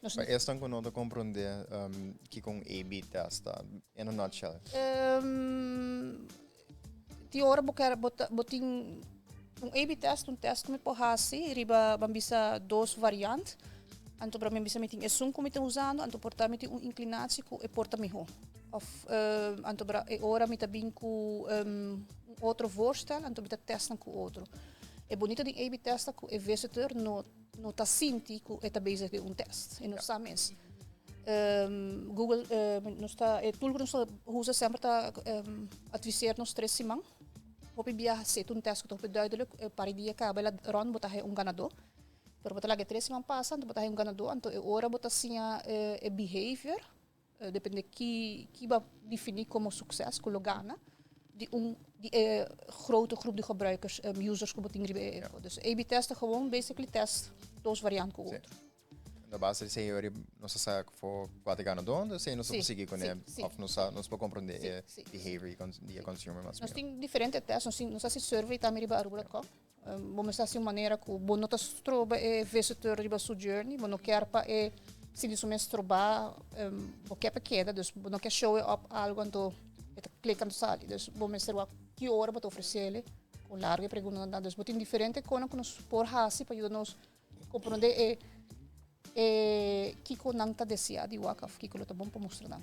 [SPEAKER 2] Nos Pa esnan ku no ta komprondé kiko un A-B test ta, in a nutshell.
[SPEAKER 3] Tin ora bo ker bo ta bo tin un A/B test, un test ku mi por hasi riba ban bisa dos variant. Anto bra mi bisa mi tin esun ku mi ta usando, anto por ta mi tin un inklinatie ku e por ta mihó. Of anto bra e ora mi ta bin ku un otro voorstel, anto mi ta test nan ku otro. E bonito di A/B test ta ku e visitor no no ta sinti ku e ta bezig den un test. E no sa mes. Google nos ta e tool ku nos ta usa semper ta adviseer nos tres siman. Hopi biaha si e ta un test ku ta hopi duidelijk, e par di dia kaba el a rond bo ta haya un ganadó. Pero bo ta laga e tres siman pasa anto bo ta haya un ganadó anto e ora bo ta siña e behavior Depende ki ki bo a defini como succes cu lo gana di un di e grote groep di gebruikers, users cu bo tin riba e info. Dus A/B test ta gewoon basically test dos variant cu otro.
[SPEAKER 2] Na base di esei nos a sa for cua ta ganador, entonces esei nos a por sigui cu ne of nos sa nos por comprende e behavior di e consumer mas
[SPEAKER 3] Nos tin diferente test, nos tin nos haci survey tambe riba aruba.com. Bo mester haci un manera cu bo no ta stroba e visitor riba su journey, bo no kier pa e sinti su mes stroba, bo kier pa keda, dus bo no kier show e op algo anto e ta click anto sali. Dus bo mester wak ki ora bo ta ofrecele, con largo e preguntanan ta. Dus bo tin diferente konan cu nos por haci pa yuda nos comprende e e kico nan ta desea di wak of kico lo ta bon pa mustra nan.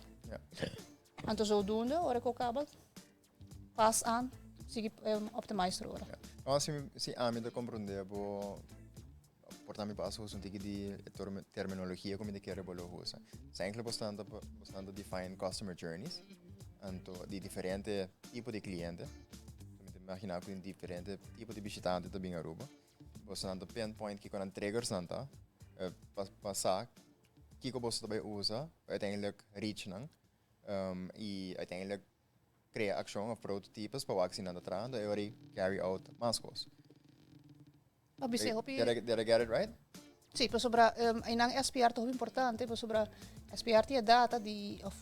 [SPEAKER 3] Anto zodoende ora cu caba Pas aan, sigui optimize ora.
[SPEAKER 2] No, si, si ami ta comprende bo, por ta mi paso usa un tiki di terminologia ku mi ta kere bo lo usa. Sa enkele bo stan bo stan ta define customer journeys, anto di diferente tipo di cliente. So mi ta imagina ku tin diferente tipo di bishitante ta bin Aruba. Bo stan ta pinpoint kiko nan triggers nan ta, pa pa sa kiko boso ta bai usa pa uiteindelijk reach nan, i uiteindelijk crea accion of prototypes pa wak si nan ta trahando e ora y carry out mas cos.
[SPEAKER 3] Pa bisa hopi.
[SPEAKER 2] Did I get it right?
[SPEAKER 3] Sí, pasobra einan SPR ta hopi importante, pasobra SPR tin e data di of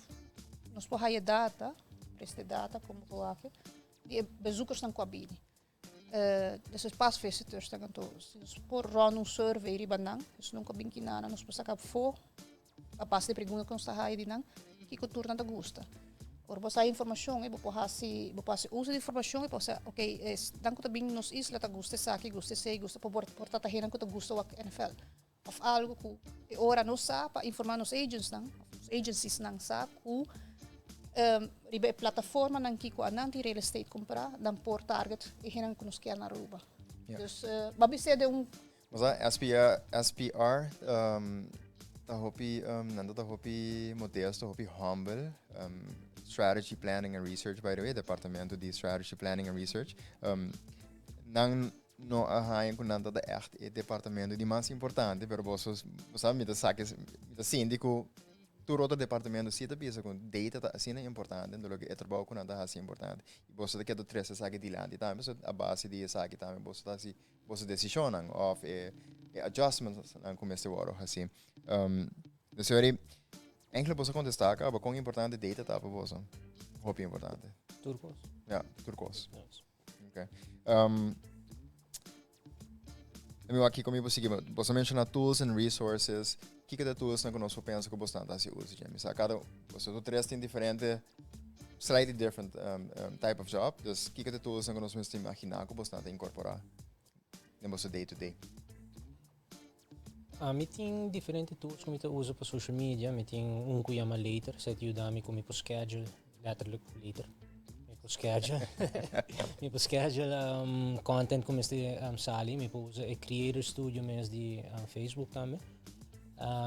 [SPEAKER 3] nos por haya data, presta e data como ku wak di e bezoekersnan ku a bini. Dus e pas visitors nan anto si nos por run un survey riba nan, nos nunca bin kinana, nos por saca afo a base di pregunta ku nos ta haya di nan, kiko tur nan ta gusta. Ora bo sa e informashon bo por hasi bo por hasi uso di informashon i por sa ok esnan ku ta bin nos isla ta gusta esaki, gusta esei, gusta por por ta ta hendenan ku ta gusta wak NFL òf algu ku e ora nos sa pa informá nos agentsnan òf nos agenciesnan sa ku riba e plataformanan kiko anan tin real estate kumprá nan por target e hendenan ku nos kier na Aruba. Dus bo a bis'é den un.
[SPEAKER 2] Bo sa SPR, SPR ta hopi nan ta hopi modesto, hopi humble. Strategy Planning and Research by the way, departamento di Strategy Planning and Research. Nan no a haña ku nan ta ta ègt e departamento di mas importante, pero boso, bo sa, mi ta sa ke, mi ta sinti ku tur otro departamento si ta bisa ku data ta asina importante, enton loke e trabou ku nan ta hasi importante. I boso ta keda trese esaki dilanti tambe, so a base di esaki tambe boso ta hasi boso desishonnan òf e e adjustmentsnan ku mester wòrdu hasi. Dus yori, enkele boso a kontestá kaba kon importante data ta pa boso. Hopi importante.
[SPEAKER 4] Tur kos.
[SPEAKER 2] Ja, tur kos. Okay. Mi wak kiko mi por sigui. Boso a menciona tools and resources. Kiko ta tools nan ku nos por pensa ku boso ta hasi uso dje? Mi sa kada boso tur tres tin diferente slightly different type of job. Dus kiko ta tools nan ku nos mester imagina ku boso ta incorpora den boso day to day?
[SPEAKER 4] Mi tin diferente tools ku mi ta usa pa social media. Mi tin un ku yama Later, esei ta yuda mi ku mi por schedule, letterlijk later, mi por schedule, mi por schedule content ku mester sali. Mi por usa e Creator Studio mes di Facebook tambe.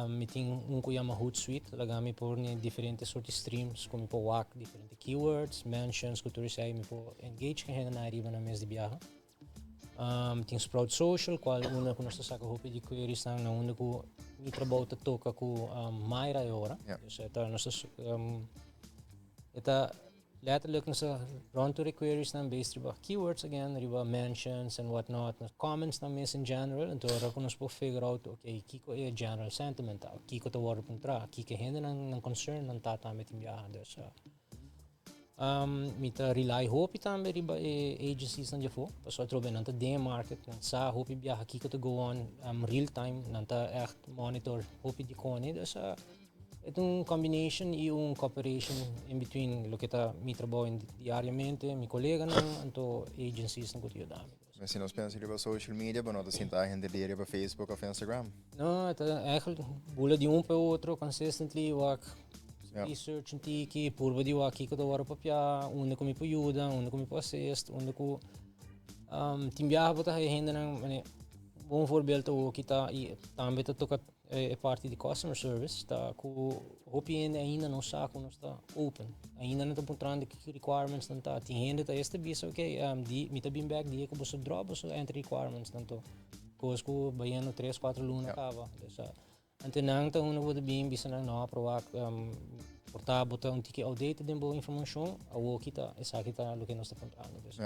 [SPEAKER 4] Mi tin un ku yama Hootsuite, laga mi por ni diferente soort di streams ku mi por wak diferente keywords, mentions ku tur esei. Mi por engage ku hendenan ariba nan mes di biaha. Tin Sprout Social, cual unda cu nos ta saca hopi di queries nan na unda cu mi trabou ta toca cu Mayra e ora. Dus eta nos ta eta letterlijk nos ta rond tur e queries nan based riba keywords again, riba mentions and what not, nos comments nan mes in general, enton ora cu nos por figure out okay kico e general sentiment ta, kico ta wordo puntra, kico e hendenan nan concern nan ta tambe tin biaha. Dus Mi ta rely hopi tambe riba e agencies nan djafó, pasobra atrobe nan ta den e market, nan sa hopi biaha kiko ta go on real time, nan ta echt monitor hopi di koni, dus E ta un combination y un cooperation in between loke ta mi trabou diariamente, mi coleganan, anto agencies nan cu ta yuda mi.
[SPEAKER 2] Maar si nos pensa riba social media, bo no ta sinta hende di riba Facebook of Instagram?
[SPEAKER 4] No, ta eigenlijk bula di un pa otro consistently, wak research un tiki, purba di wak kiko ta wòrdu papia, unda ku mi por yuda, unda ku mi por assist, unda ku tin biaha bo ta haya hendenan, mane, bon voorbeeld awoki ta i tambe ta toka e parti di customer service ta ku hopi hende ainda no sa ku nos ta open. Ainda nan ta puntrando kiko requirements nan ta. Tin hende ta esta bisa ok, di, mi ta bin back dia ku boso drop boso entry requirements nan to. Kos ku bayendo 3, 4 luna kaba. Dus, ante nan ta uno ku ta bin bisa nan no, pero wak, por ta bo ta un tiki outdated den bo informashon, awoki ta esaki ta loke nos ta puntrando. Dus,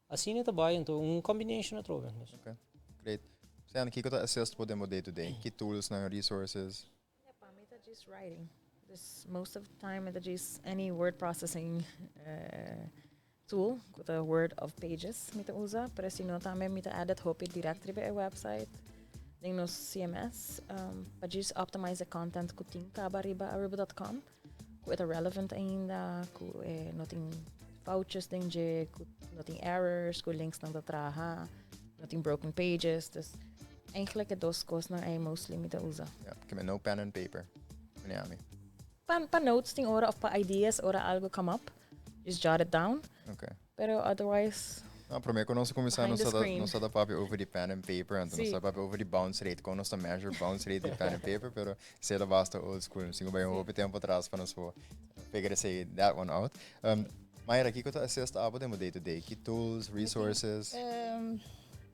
[SPEAKER 4] asina ta bai, anto un combination atrobe. Dus.
[SPEAKER 2] Ok, great. Sean, kiko ta assist bo den bo day to day? Ki tools nan, resources?
[SPEAKER 5] Ja, pa mi ta just writing. Dus most of the time ta just any word processing tool, ku ta Word of Pages mi ta usa, pero si no tambe mi ta edit hopi direct riba e website den nos CMS, pa just optimize e content ku tin kaba riba aruba.com. Ku e ta relevant ainda, ku e no tin foutjes den dje, ku no tin errors, ku linksnan ta traha, no tin broken pages. Dus eigenlijk e dos kosnan ei mostly mi ta usa.
[SPEAKER 2] Ja, ke men no pen and paper, meneer Ami.
[SPEAKER 5] Pa notes tin ora of pa ideas ora algo come up, just jot it down.
[SPEAKER 2] Okay.
[SPEAKER 5] Pero otherwise.
[SPEAKER 2] No, promé ku nos a kuminsá
[SPEAKER 5] Behind
[SPEAKER 2] nos
[SPEAKER 5] the
[SPEAKER 2] ta
[SPEAKER 5] screen.
[SPEAKER 2] nos ta papia over di pen and paper, anto nos
[SPEAKER 5] Sí.
[SPEAKER 2] ta papia over di bounce rate, kon nos ta measure bounce rate di pen and paper, pero esei ta basta old school. Nos tin ku bai un hopi tempu atras pa nos por figure esei that one out. Um, Mayra, kiko ta assist abo den bo day to day? Ki tools, resources?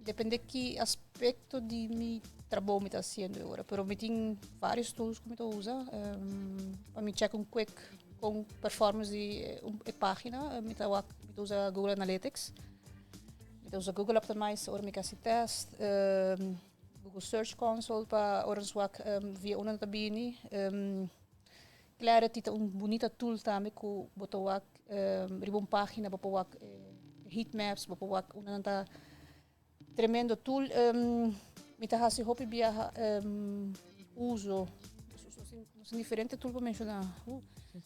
[SPEAKER 3] Depende ki aspecto di mi trabou mi ta haciendo e ora, pero mi tin varios tools ku mi ta usa. Pa mi check un quick con performance di e pagina, mi ta wak, mi ta usa Google Analytics. Mi ta usa Google Optimize ora mi ke hasi test, Google Search Console pa ora nos wak via unda nan ta bini. Clarity ta un bunita tool tambe ku bo ta wak riba un pagina bo por wak heat maps, bo por wak unda nan ta tremendo tool. Mi ta hasi hopi biaha uso, nos tin diferente tool pa menshoná,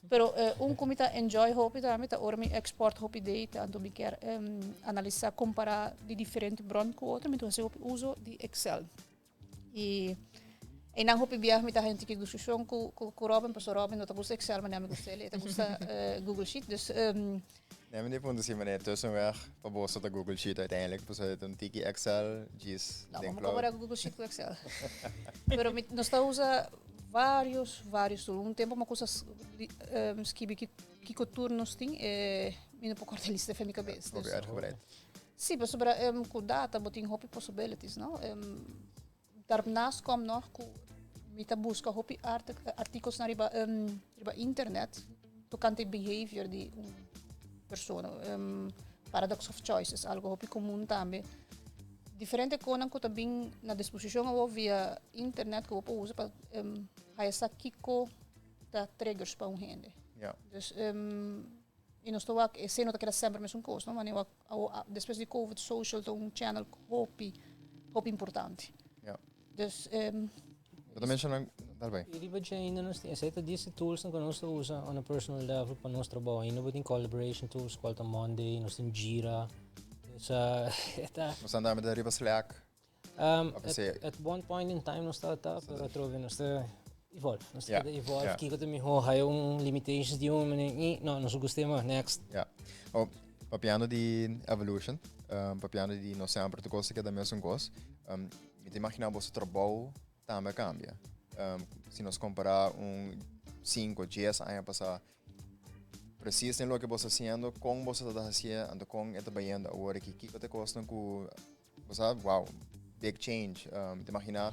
[SPEAKER 3] pero un ku mi ta enjoy hopi tambe ta ora mi export hopi data anto mi kier analisá, kompará di diferente bron ku otro, mi ta hasi hopi uso di Excel. Y einan hopi biaha mi ta haña un tiki discusion cu cu Robin, pasobra Robin no ta gusta Excel manera mi gusta el, e ta gusta Google Sheet. Dus
[SPEAKER 2] Nee, mi punto si manera tussenweg pa boso ta Google Sheet uiteindelijk, pasobra e ta un tiki Excel, djis
[SPEAKER 3] No,
[SPEAKER 2] den
[SPEAKER 3] vamos
[SPEAKER 2] cloud.
[SPEAKER 3] compara Google Sheet cu Excel. Pero mi, nos ta usa varios, varios tool. Un tempo mi a cusa skibi ki kiko tool nos tin, e mi no por corda e lista fen mi cabes.
[SPEAKER 2] Hopi
[SPEAKER 3] Dus
[SPEAKER 2] uitgebreid.
[SPEAKER 3] Sí, pasobra ku data bo tin hopi possibilities, no? Daarnaast kom nog ku mi ta buska hopi artikelnan riba riba internet tokante behavior di un persona. Paradox of choice es algo hopi komun tambe. Diferente konan ku ta bin na disposishon awor via internet ku bo por usa pa haya sa kiko ta triggers pa un hende. Dus I nos ta wak esei no ta keda semper mesun kos, no? Mane wak awo despues di covid social ta un channel hopi hopi importante.
[SPEAKER 2] Ja.
[SPEAKER 3] Dus
[SPEAKER 2] Bo ta menshona, dal bai.
[SPEAKER 4] I riba dje ainda nos tin, esei ta disi toolsnan ku nos ta usa on a personal level pa nos trabou. Ainda bo tin collaboration tools kual ta Monday, nos tin Jira. Dus e ta.
[SPEAKER 2] Nos ta anda riba Slack.
[SPEAKER 4] Um,
[SPEAKER 2] Of esei-
[SPEAKER 4] at one point in time nos tabata, pero atrobe nos ta evolve. Nos ta
[SPEAKER 2] Ja,
[SPEAKER 4] keda evolve.
[SPEAKER 2] ja.
[SPEAKER 4] Kiko ta mihó, haya un limitations di un, mene, i, no, nos gusta e mas, next.
[SPEAKER 2] Ja. Oh, papiando di evolution, papiando di no semper tur kos ta keda mesun kos, mi ta imagina boso trabou tambe a kambia. Si nos kompara un sinku, dies aña pasá, precies den loke bo ta hasiendo, kon bo ta hasié, anto kon e ta bayendo awor aki. Kiko ta e kosnan ku Bo sa, wow, big change. Um, te imagina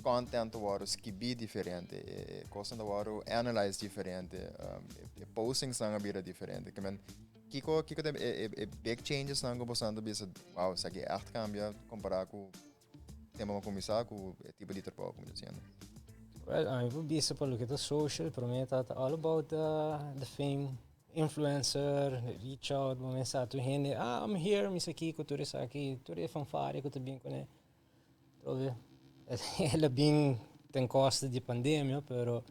[SPEAKER 2] content ta wòrdu skibí diferente, e kosnan ta wòrdu analyze diferente, e postingsnan a bira diferente. Ke men, kiko, kiko ta e, e, e big changesnan ku boso ta bisa, wow, esaki ègt kambia kompará ku tempu bo a kuminsá ku e tipo di trabou ku bo ta hasiendo?
[SPEAKER 4] Well, ami por bisa pa loke ta social, promé ta all about the fame. Influencer, reach out, bo mensa tur hende, ah, I'm here, mi sa kiko, tur esaki, tur e fanfaria ku ta bin kuné. Trobe, el a bin. Ten koste di pandemia, pero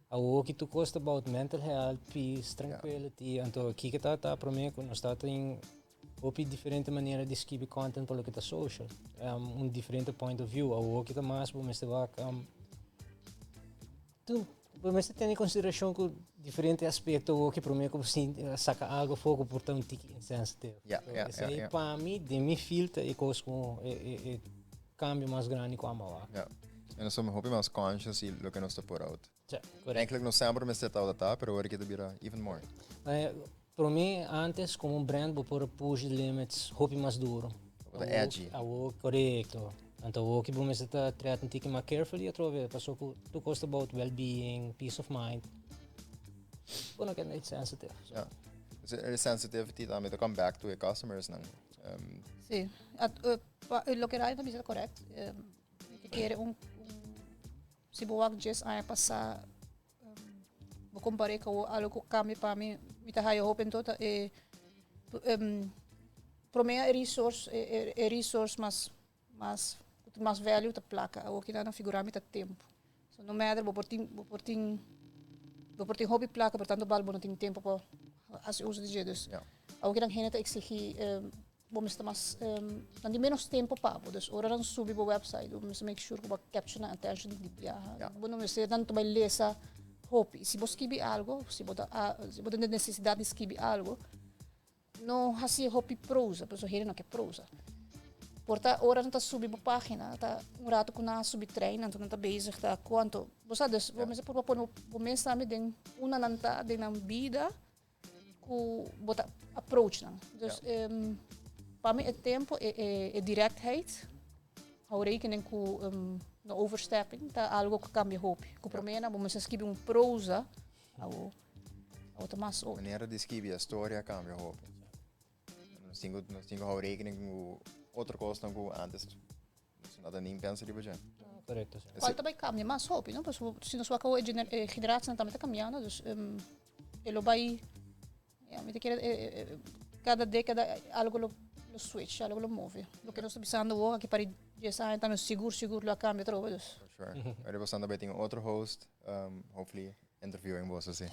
[SPEAKER 4] awo ki tur kos ta about mental health, peace, tranquility, anto kiko ta promé ku nos ta tin hopi diferente manera di skirbi content pa loke ta social. Un diferente point of view. Awo ki ta mas bo mester wak tu bo mester tene konsiderashon ku diferente aspekto awo ki promé ku bo sinti saka algo afó ku por ta un tiki insensitive. So, esei pa mi den mi field ta e kos ku e kambio mas grandi ku amo wak.
[SPEAKER 2] Ja. En nos ta hopi mas conscious di loke nos ta put out.
[SPEAKER 4] Ja, correcto.
[SPEAKER 2] Eigenlijk nos semper mester tabata ta, pero awor ki ta bira even more.
[SPEAKER 4] Promé antes komo un brand bo por a push the limits hopi mas duro.
[SPEAKER 2] Bo ta edgy.
[SPEAKER 4] Awo, korekto. Anto awo ki bo mester ta treat un tiki mas carefully atrobe paso ku tur kos ta about well-being, peace of mind. Bo no kende sensitive. So.
[SPEAKER 2] Ja. Dus e sensitivity tambe ta come back to e customers nan.
[SPEAKER 3] Sí. Pa loke Ryan ta bisa ta correct. Mi ta kere un, si bo wak djes aña pasa, bo compare cu algo cu cambia pa mi, mi ta haya hopi enton ta e prome e resource, e resource mas, mas, cu tin mas value ta placa. Awor ki nan a figura mi ta tempo. So no matter bo por tin, bo por tin, bo por tin hopi placa pero tanto bal bo no tin tempo pa haci uso di dje. Dus awor ki nan hende ta exigi Bo mester mas, nan tin menos tempo pa bo, dus ora nan subi bo website, bo mester make sure ku bo a capture nan attention di biaha. Bo no mester nan ta bai lesa hopi. Si bo skibi algo, si bo ta si bo tin e nesesidat di skibi algo, no hasi hopi prosa, pasobra hende no ke prosa. Por ta ora nan ta subi bo pagina, ta un rato ku nan a subi trein, anto nan ta bezig ta kuanto, bo sa, dus bo mester purba pone bo mes tambe den unda nan ta den nan bida. Ku bo ta approach nan. Dus pa mi e tempo, e directheid, hou rekening ku no overstepping, ta algo ku kambia hopi. Ku promé nan bo mester skibi un prosa, awo awo ta mas otro.
[SPEAKER 2] Manera di skibi e storia a kambia hopi. Nos tin ku nos tin ku hou rekening ku otro kosnan ku antes nos no ta nin pensa riba dje.
[SPEAKER 4] Korekto, si.
[SPEAKER 3] Kual ta bai kambia mas hopi, no? Pasobra si nos wak awo e generasinan tambe ta kambiando, dus e lo bai, ya, mi ta kere kada dekada algo lo lo switch, algo lo move. Loke nos ta bisando awor aki pa di dies aña tambe sigur sigur lo a kambia atrobe, dus.
[SPEAKER 2] For sure. Ora boso anda bai tin otro host, hopefully interviewing boso si.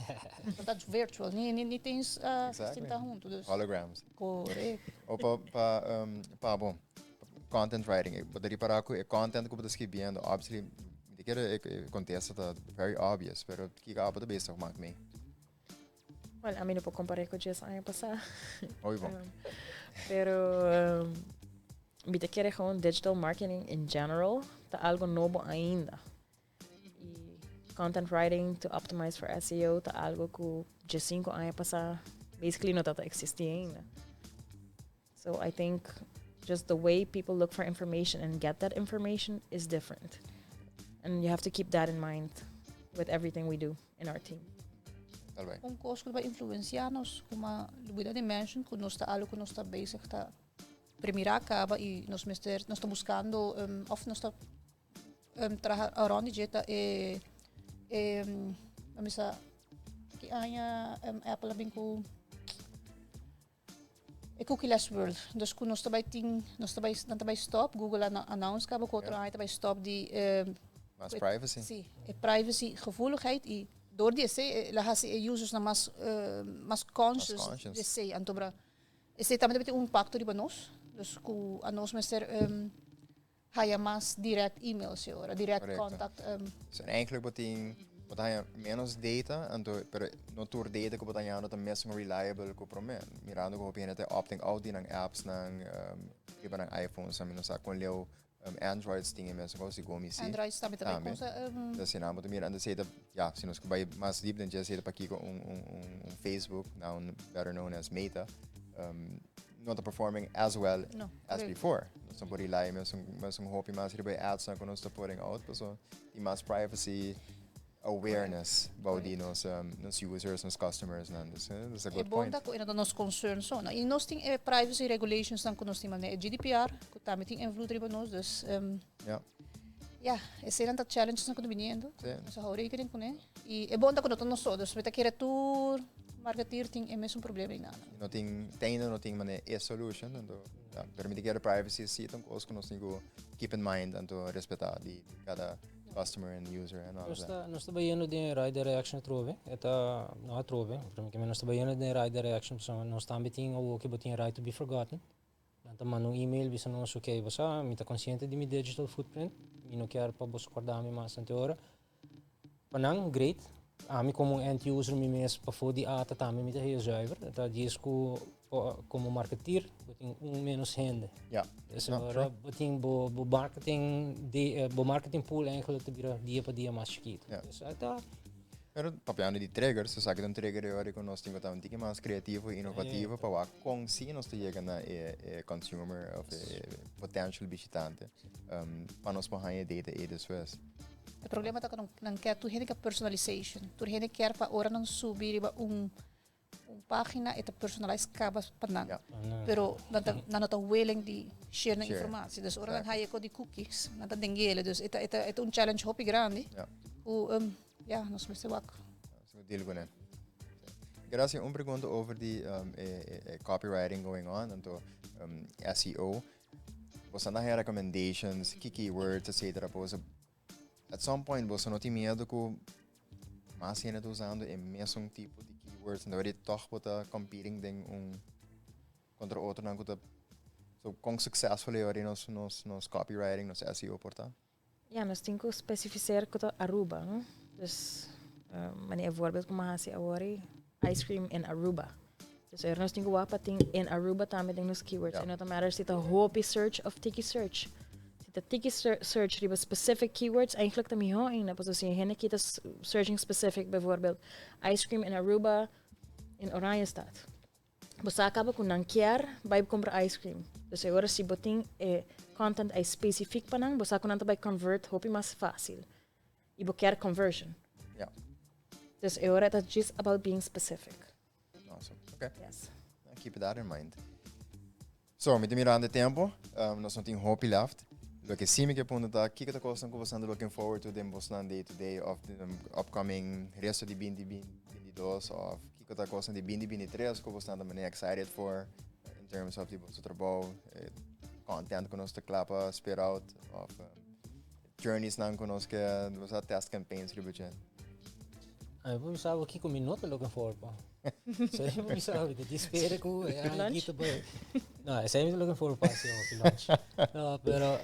[SPEAKER 3] Ta virtual, ni ni ni tin sinta hunto, dus.
[SPEAKER 2] Holograms.
[SPEAKER 3] Korekto.
[SPEAKER 2] O pa pa pa bo, content writing, bo ta ripara ku e content ku bo ta skibiendo, obviously mi ta kere e kontesta ta very obvious, pero kiko abo ta bezig mak mee?
[SPEAKER 5] Well, ami no por kompar'é ku djes aña pasá.
[SPEAKER 2] Hopi bon.
[SPEAKER 5] Pero mi ta kere gewoon digital marketing in general ta algo nobo ainda. Y content writing to optimize for SEO ta algo ku dje 5 aña pasá basically no tabata existí ainda. So I think just the way people look for information and get that information is different. And you have to keep that in mind with everything we do in our team.
[SPEAKER 3] Un kos ku ta influensiá nos, kuma Lubida di mention, ku nos ta algo ku nos ta bezig ta premirá kaba i nos mester, nos ta buskando òf nos ta traha around di dje ta e e a bisa ki aña Apple a bin ku e cookieless world. Dus ku nos ta bai tin nos ta bai nan ta bai stop Google a announce kaba ku otro aña ta bai stop di
[SPEAKER 2] Mas privacy.
[SPEAKER 3] Si, e privacy gevoeligheid i door di esei el a hasi e usersnan mas mas conscious di esei. Anto bra esei tambe ta bai tin un impacto riba nos. Dus ku anos mester Haya mas direct emails e ora, direct
[SPEAKER 2] Correcto.
[SPEAKER 3] contact.
[SPEAKER 2] So en eigenlijk bo tin, bo ta haña menos data, anto, pero no tur data ku bo ta hañando ta mesun reliable ku promé. Mirando ku hopi hende ta opting out di nan apps nan, riba nan iPhones, mi no sa kon leu Androids tin e mesun kos, sigur mi si.
[SPEAKER 3] Androids tambe ta bai
[SPEAKER 2] Tambe.
[SPEAKER 3] kosa.
[SPEAKER 2] Entonces si nan bo ta mira, anto esei ta, ya, si nos ku bai mas diep den dje, esei ta pakiko un Facebook, now better known as Meta, no ta performing as well
[SPEAKER 3] No,
[SPEAKER 2] as
[SPEAKER 3] correcto.
[SPEAKER 2] before. Nos no por rely mesun mesun hopi mas riba e ads nan ku nos ta putting out, paso tin mas privacy awareness bou di nos nos users, nos customers nan. Dus that's a
[SPEAKER 3] E
[SPEAKER 2] good
[SPEAKER 3] bon
[SPEAKER 2] point.
[SPEAKER 3] ta ku e no ta nos concern so no. I nos tin e privacy regulations nan ku nos tin manera e GDPR ku tambe tin invloed riba nos, dus
[SPEAKER 2] Ja.
[SPEAKER 3] ya, eseinan ta challenges nan ku ta biniendo.
[SPEAKER 2] Sí.
[SPEAKER 3] Nos a hou rekening kuné. I e bon ta ku no ta nos so, dus mi ta kere tur marketeer tin e mesun problema di nada.
[SPEAKER 2] No tin, te ainda no tin manera e solution, anto ja, pero mi ta kere privacy si ta un kos ku nos tin ku keep in mind anto respetá di kada. customer and user and all
[SPEAKER 4] Nos
[SPEAKER 2] of that.
[SPEAKER 4] ta, nos ta bayendo den right direction atrobe. E ta, no atrobe, pero mi nos ta bayendo den right direction. So nos tambe tin awo cu bo tin right to be forgotten. Nan ta manda un email bisa nos, ok, bo sa, mi ta consciente di mi digital footprint. Mi no kier pa bo corda mi mas ante ora. Pa nan, great. Ami como un end user mi mes pafó di ATA tambe mi ta heel zuiver. Ta djis cu como marketeer bo tin un menos hende. Dus
[SPEAKER 2] No,
[SPEAKER 4] ora
[SPEAKER 2] true.
[SPEAKER 4] bo tin bo marketing bo marketing pool eigenlijk ta bira dia pa dia mas chikito. Dus ta.
[SPEAKER 2] Pero papiando di triggers, so esaki ta un trigger e ora cu nos tin cu ta un tiki mas creativo y innovativo pa wak con si nos ta yega na e consumer of e potential bishitante pa nos por haña e data ey despues.
[SPEAKER 3] E problema ta cu nan kier tur hende kier personalization. Tur hende kier pa ora nan subi riba un pagina e ta personalize caba pa nan. Pero nan no ta willing di share nan informatie. Dus ora nan haya cu di cookies, nan ta dengele. Dus e ta un challenge hopi grandi. Cu ja, nos mester wak.
[SPEAKER 2] Nos mester deal cu ne. Gracias. Un pregunta over di e copywriting going on, anto SEO. Boso nan haya recommendations, ki keywords, etcetera. Boso at some point boso no tin miedo cu mas hende ta usando e mesun tipo di keywords, anto toch bo ta competing den un contra otronan cu ta? So con successful e ora nos copywriting, nos SEO por ta?
[SPEAKER 5] Ja, nos tin cu specificeer cu ta Aruba, no? Dus, manera voorbeeld cu mi a haci awor, ice cream in Aruba. Dus er nos tin cu wak pa tin in Aruba tambe den nos keywords. E no ta matter si ta hopi search of tiki search. Si ta tiki search riba specific keywords, eigenlijk ta miho ainda. Pasobra si hende kita searching specific, bijvoorbeeld ice cream in Aruba in Oranjestad. Bo sa caba cu nan kier bay compra ice cream. Dus e ora si bo tin e content ay specifiek pa nan, bo sa cu nan ta bay convert hopi mas facil. Y bo kier conversion. Dus e ora ta just about being specific.
[SPEAKER 2] Awesome. Okay.
[SPEAKER 5] Yes.
[SPEAKER 2] Keep that in mind. So, mi ta mirando e tempo. Nos no tin hopi left. Loke si mi ke punta ta, kiko ta kosnan ku boso ta looking forward to den bosnan day to day of the upcoming resto di 2022 of kiko ta kosnan di 2023 ku boso ta manera excited for in terms of di boso trabou, content ku nos ta kla pa spit out of journeys nan ku nos ke boso test campaigns riba dje?
[SPEAKER 4] Ami por bisa bo kiko mi no ta looking forward pa. Esei mi por bisa bo, mi ta spera ku e aña aki ta bai. No, esei mi ta looking forward pa si hopi lunch. No, pero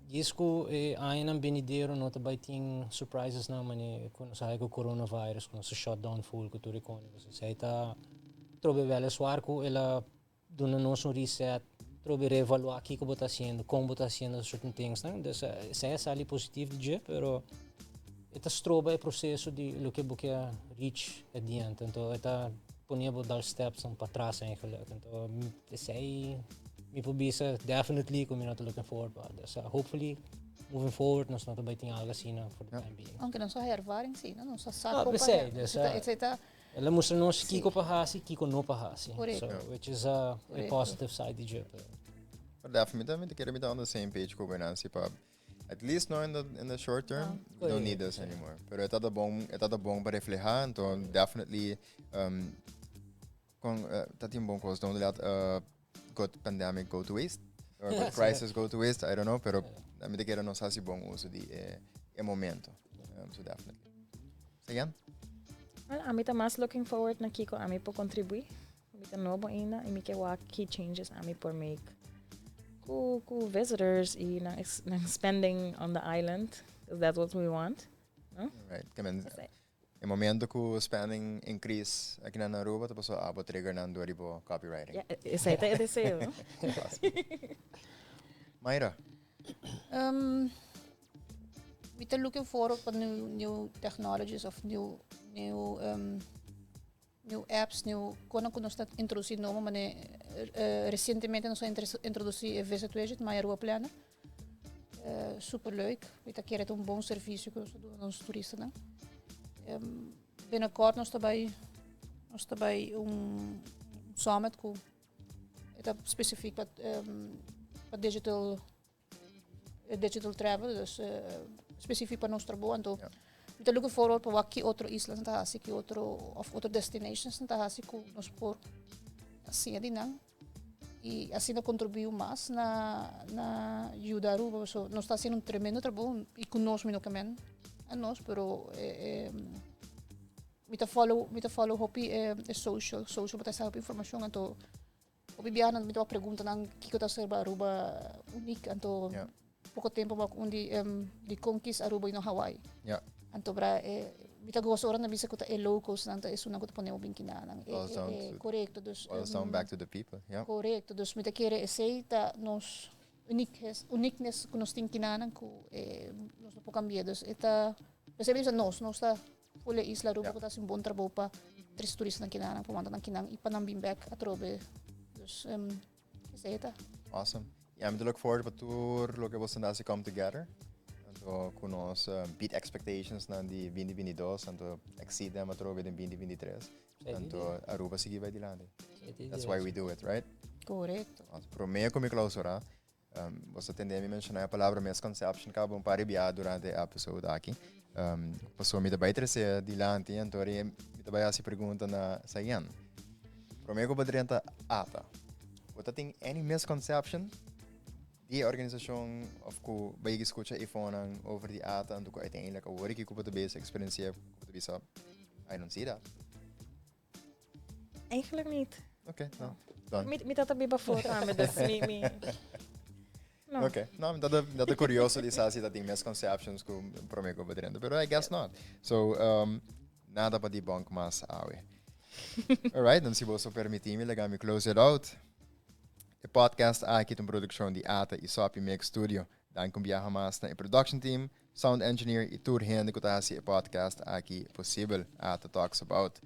[SPEAKER 4] djis ku e añanan benidero no ta bai tin surprises nan mane ku nos haya ku coronavirus, ku nos a shut down full ku tur e koni. Esei ta trobe weliswaar ku el a duna nos un reset, trobe reevaluá kiko bo ta hasiendo, kon bo ta hasiendo certain things nan. Dus esei a sali positief di dje, pero e ta stroba e proseso di loke bo ke reach at the end. Anto e ta pone bo dal steps nan patras eigenlijk. Anto esei mi por bisa definitely ku mi no ta looking forward pa. Dus hopefully moving forward nos no ta bai tin algo asina for the time being.
[SPEAKER 3] Aunke nos a haya ervaring si, no? Nos a sa
[SPEAKER 4] Ah,
[SPEAKER 3] kon pa
[SPEAKER 4] p'esei,
[SPEAKER 3] haya.
[SPEAKER 4] dus,
[SPEAKER 3] Esei ta.
[SPEAKER 4] El a mustra nos kiko pa hasi, kiko no pa hasi.
[SPEAKER 3] Correcto.
[SPEAKER 4] So, which is a positive side di dje.
[SPEAKER 2] Pero definitely, mi ta kere mi ta on the same page ku Nancy pa at least no in the short term, we don't need this anymore. Pero e ta bon, e ta bon pa refleha, anto definitely kon ta tin bon kos, don't let a good pandemic go to waste or a good crisis go to waste, I don't know, pero mi ta kere nos hasi bon uso di e momento. So definitely. Again?
[SPEAKER 5] Well, ami ta mas looking forward na kiko ami por contribui. Mi ta nobo ainda y mi ke wak key changes ami por make ku visitors y nan spending on the island. Because that's what we want. No?
[SPEAKER 2] Right. Ke men,
[SPEAKER 5] Esei.
[SPEAKER 2] e momento ku spending increase aki na Aruba, ta paso abo trigger nan dor di bo copywriting.
[SPEAKER 5] Ja, esei ta e deseo, no?
[SPEAKER 2] Mayra.
[SPEAKER 3] We are looking forward for new technologies of new apps, new kon ku nos ta introduci nobo, mane recientemente nos a introduci e Visit Widget, My Aruba Planner. Super leuk. Mi ta kere un bon servicio ku nos ta duna nos turistanan. Binnenkort nos ta bay un summit ku ta specifiek pa digital travel, dus specifiek pa nos trabou. Anto, mi ta looking forward pa wak ki otro isla ta hasi, ki otro of otro destinations ta hasi ku nos por asina di nan. Y asina contribui mas na yuda Aruba. So, nos ta haciendo un tremendo trabou y cu nos mi no ke men a nos, pero mi ta follow hopi e social pa sa hopi informacion, anto hopi biaha mi ta pregunta nan kico ta ser Aruba unique, anto poco tempo bak un di conquist Aruba y no Hawaii. Anto bra mi ta gosto ora na bisa ku ta e locals nan ta esun nan ku ta pone bin kinanan. Correcto, dus
[SPEAKER 2] Boils down back to the people. Yeah.
[SPEAKER 3] Correcto, dus mi ta kere esey ta nos uniqueness ku nos tin kinanan ku nos no por cambia. Dus eta pesey bisa nos ta full e isla Aruba ku ta hasi un bon trabou pa trese turistanan kinanan, pa wanta nan kinan y pa nan bin back atrobe. Dus esey ta.
[SPEAKER 2] Awesome. Yeah, I'm to look forward pa tur loke boso ta come together. Anto ku nos beat expectations nan di 2022, anto exceed them atrobe den 2023. Anto Aruba sigui bay dilanti. That's why we do it, right?
[SPEAKER 3] Correcto.
[SPEAKER 2] Prome ku mi clausura, bo a tende mi menciona e palabra misconception caba un par di bia durante e episode aki. Paso mi ta bay trece dilanti, anto mi ta bay hasi pregunta na Sayan. Prome ku bo drenta ATA, bo ta tin any misconception di organisacion of ku bay escucha iPhone over di ATA, anto ku uiteindelijk awor ku bo ta bezig experienciar, ku bo ta bisa, "I don't see that"?
[SPEAKER 5] Eigenlijk niet.
[SPEAKER 2] Oké, nou, dan.
[SPEAKER 5] Mi tata biba for tambe, dus mi. No.
[SPEAKER 2] Ok, no, dat ta curioso di sa si dat tin misconceptions ku prome ku bo drenta, pero I guess not. So, nada pa debunk mas awe. Alright, dan si bo permiti mi, laga mi close it out. E podcast aki ta un produccion di ATA y Soppy Mix Studio. Danki un biaha mas na e production team, sound engineer y tur hende ku ta hasi e podcast aki posibel, ATA Talks About.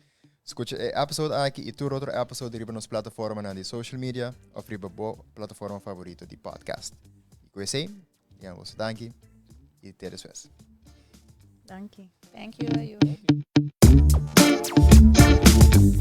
[SPEAKER 2] Scucha e episode aki y tur otro episode riba nos plataforma di social media of riba bo plataforma favorito di podcast. Y ku esey, ja, boso danki y te despues.
[SPEAKER 5] Danki.
[SPEAKER 3] Thank you, ayo.
[SPEAKER 5] Thank you.